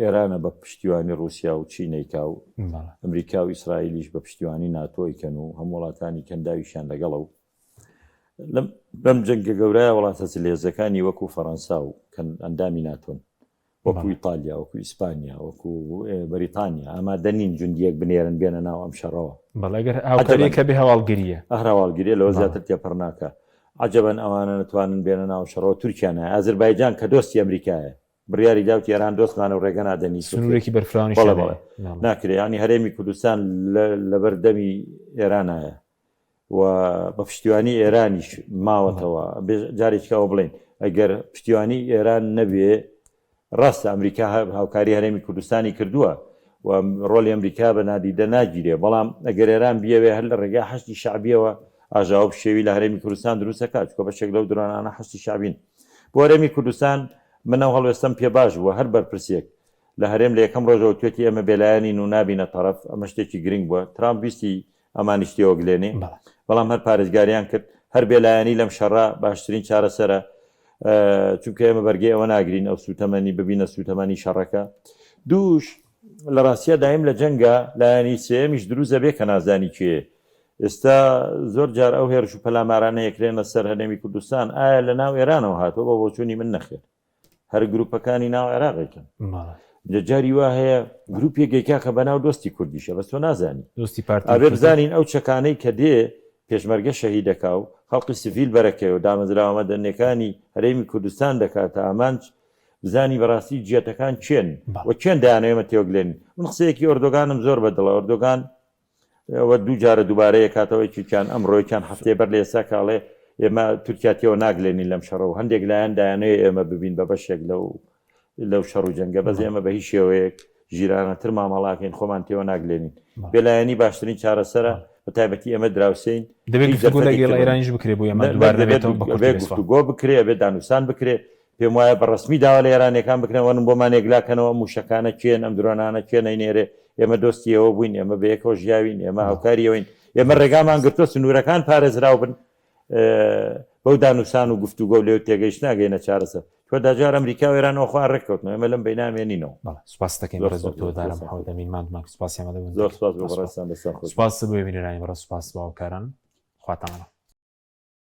ئێرانە بە پشتیوانی رووسیا و چینەیکا و ئەمریکا و ئیسرائیلیش بە پشتیوانی ناتۆیکەن و هەموو وڵاتانی کەنداویشیان لەگەڵە و لەم جەنگە گەورەیە وڵاتە زلێزەکانی وەکو فەڕەنسا و ئەندامی ناتۆن وەکو ئیتالیا وەکو ئیسپانیا وەکو بەریتانیا ئامادە نین جوندیەک بنێرن بێنە ناو ئەم شەڕەوە. بەڵێ گەر هاوکاریەک هەبێ هەواڵگریە. ئەهر هەواڵگریە لەوە زیاتر تێپەڕ ناکا. عەجەبەن ئەوانە نەتوانن بێنە ناو شەڕەوە تورکیا نایە ئازربایجان کە دۆستی ئەمریکایە بڕیاری دا وتی ئێران دۆستمانە و ڕێگە نادەن هیچ بکرێت. سنوورێکی بەرفراوانیشیان بەڵێ هەیە. بەڵێ ناکرێ یانی هەرێمی کوردستان لەبەر دەمی ئێرانایە. و بە پشتیوانی ئێرانیش ماوەتەوە جارێکی ئەوە بڵێن ئەگەر پشتیوانی ئێران نەبێ ڕاستە ئەمریکا هاوکاری هەرێمی کوردستانی کردووە و ڕۆلی ئەمریکا بە نادیدە ناگیرێ بەڵام ئەگەر ئێران بیەوێ هەر لە ڕێگای حەشدی شەعبیەوە ئاژاوە پشێوی لە هەرێمی کوردستان دروستەکات چکە بەشێک لەو درۆنانە حەشدی شەعبین بۆ هەرێمی کوردستان. من ئەو هەڵوێستەم پێ باش بووە هەر بەرپرسێک لە هەرێم لە یەکەم ڕۆژەوە توێتی ئێمە بێلایەنین و نابینە تەڕەف ئەمە شتێکی گرنگ بووە ترامپ ویستی ئەمانیش تێوەگلێنێ بەڵام هەر پارێزگاریان کرد هەر بێلایەنی لەم شەڕە باشترین چارەسەرە چونکە ئێمە بەرگەی ئەوە ناگرین ئەو سوتەمەنی ببینە سوتەمەنی شەڕەکە دووش لە ڕاستیا دایم لە جەنگە لایەنی سێیەمیش دروست دەبێ کە نازانی کێ ئێستا زۆر جار ئەو هێرش و پەلامارانە یەکرێنە سەر هەرێمی کوردستان ئایا لە ناو ئێرانەوە هاتووە بە بۆچوونی من نەخێر هەر گروپەکانی ناو عێراقێکن لە جاری وا هەیە گروپێک گەیکا کە بەناو دۆستی کوردیشە بەس تۆ نازانی دۆستی پارتی ئەبێ بزانین ئەو چەکانەی کە دێ پێشمەرگە شەهیدەکا و خەڵقی سڤیل بەرەکەی و دامەزراوە مەدەنیەکانی هەرێمی کوردستان دەکاتە ئامانج بزانی بەڕاستی جیەتەکان کێن و کێن دەیانەوێ ئێمە تێوەگلێنن من قسەیەکی ئۆردۆگانم زۆر بەدڵە ئۆردۆگان ئەوە دوو جارە دووبارە یەکاتەوە یەکێکیان ئەمڕۆ یەکیان هەفتەیە بەر لە ئێستا کە ئەڵێ ئێمە تورکیا تێوە ناگلێنین لەم شەڕە و هەندێک لایەن دایانەوێ ئێمە ببین بە بەشێک لەو لەو شەڕ و جەنگە بەس ئێمە بە هیچ شێوەیەک ژیرانەتر مامەڵاکەین خۆمان تێوە ناگلێنین بێلایەنی باشترین چارەسەرە بە تایبەتی ئێمە دراوسێین دەبێت گفتوگۆ لەگەڵ ئێرانیش بکرێ بۆ ئێمە دووبارە نەبێتەوە بە کورتی دەبێت گفتوگۆ بکرێ ئەبێت دانوسان بکرێ پێم وایە بە ڕەسمی داوا لە ئێرانیەکان بکرێن وەرن بۆمان یەکلاکەنەوە ئەم موشەکانە کێن ئەم درۆنانە کێن ئەینێرێ ئێمە دۆستی ئێوە بووین ئێمە بەیەکەوە ژیاوین ئێمە هاوکاری ئێوەین ئێمە ڕێگامان گرتووە سنوورەکان پارێزراو بن بەو دانوسان و گفتوگۆ و لێو تێگەیشتنە ئەگەینە چارەسەر تۆ داجار ئەمریکا و ئێران ئەوخوا ڕێککەوتنەوە ئێمە لەم بەینامێنینەوە سپاس دەکەین بەڕێز دکتۆر دارا محەمەد ئەمین ماندومان سپاسی ئامادەبوون زۆر سپاس بۆ بەڕێزتان دەستان خۆش سپاس بۆ بینەرانی بەڕێز سپاس بۆ هاوکاران خواتان لەگەڵ.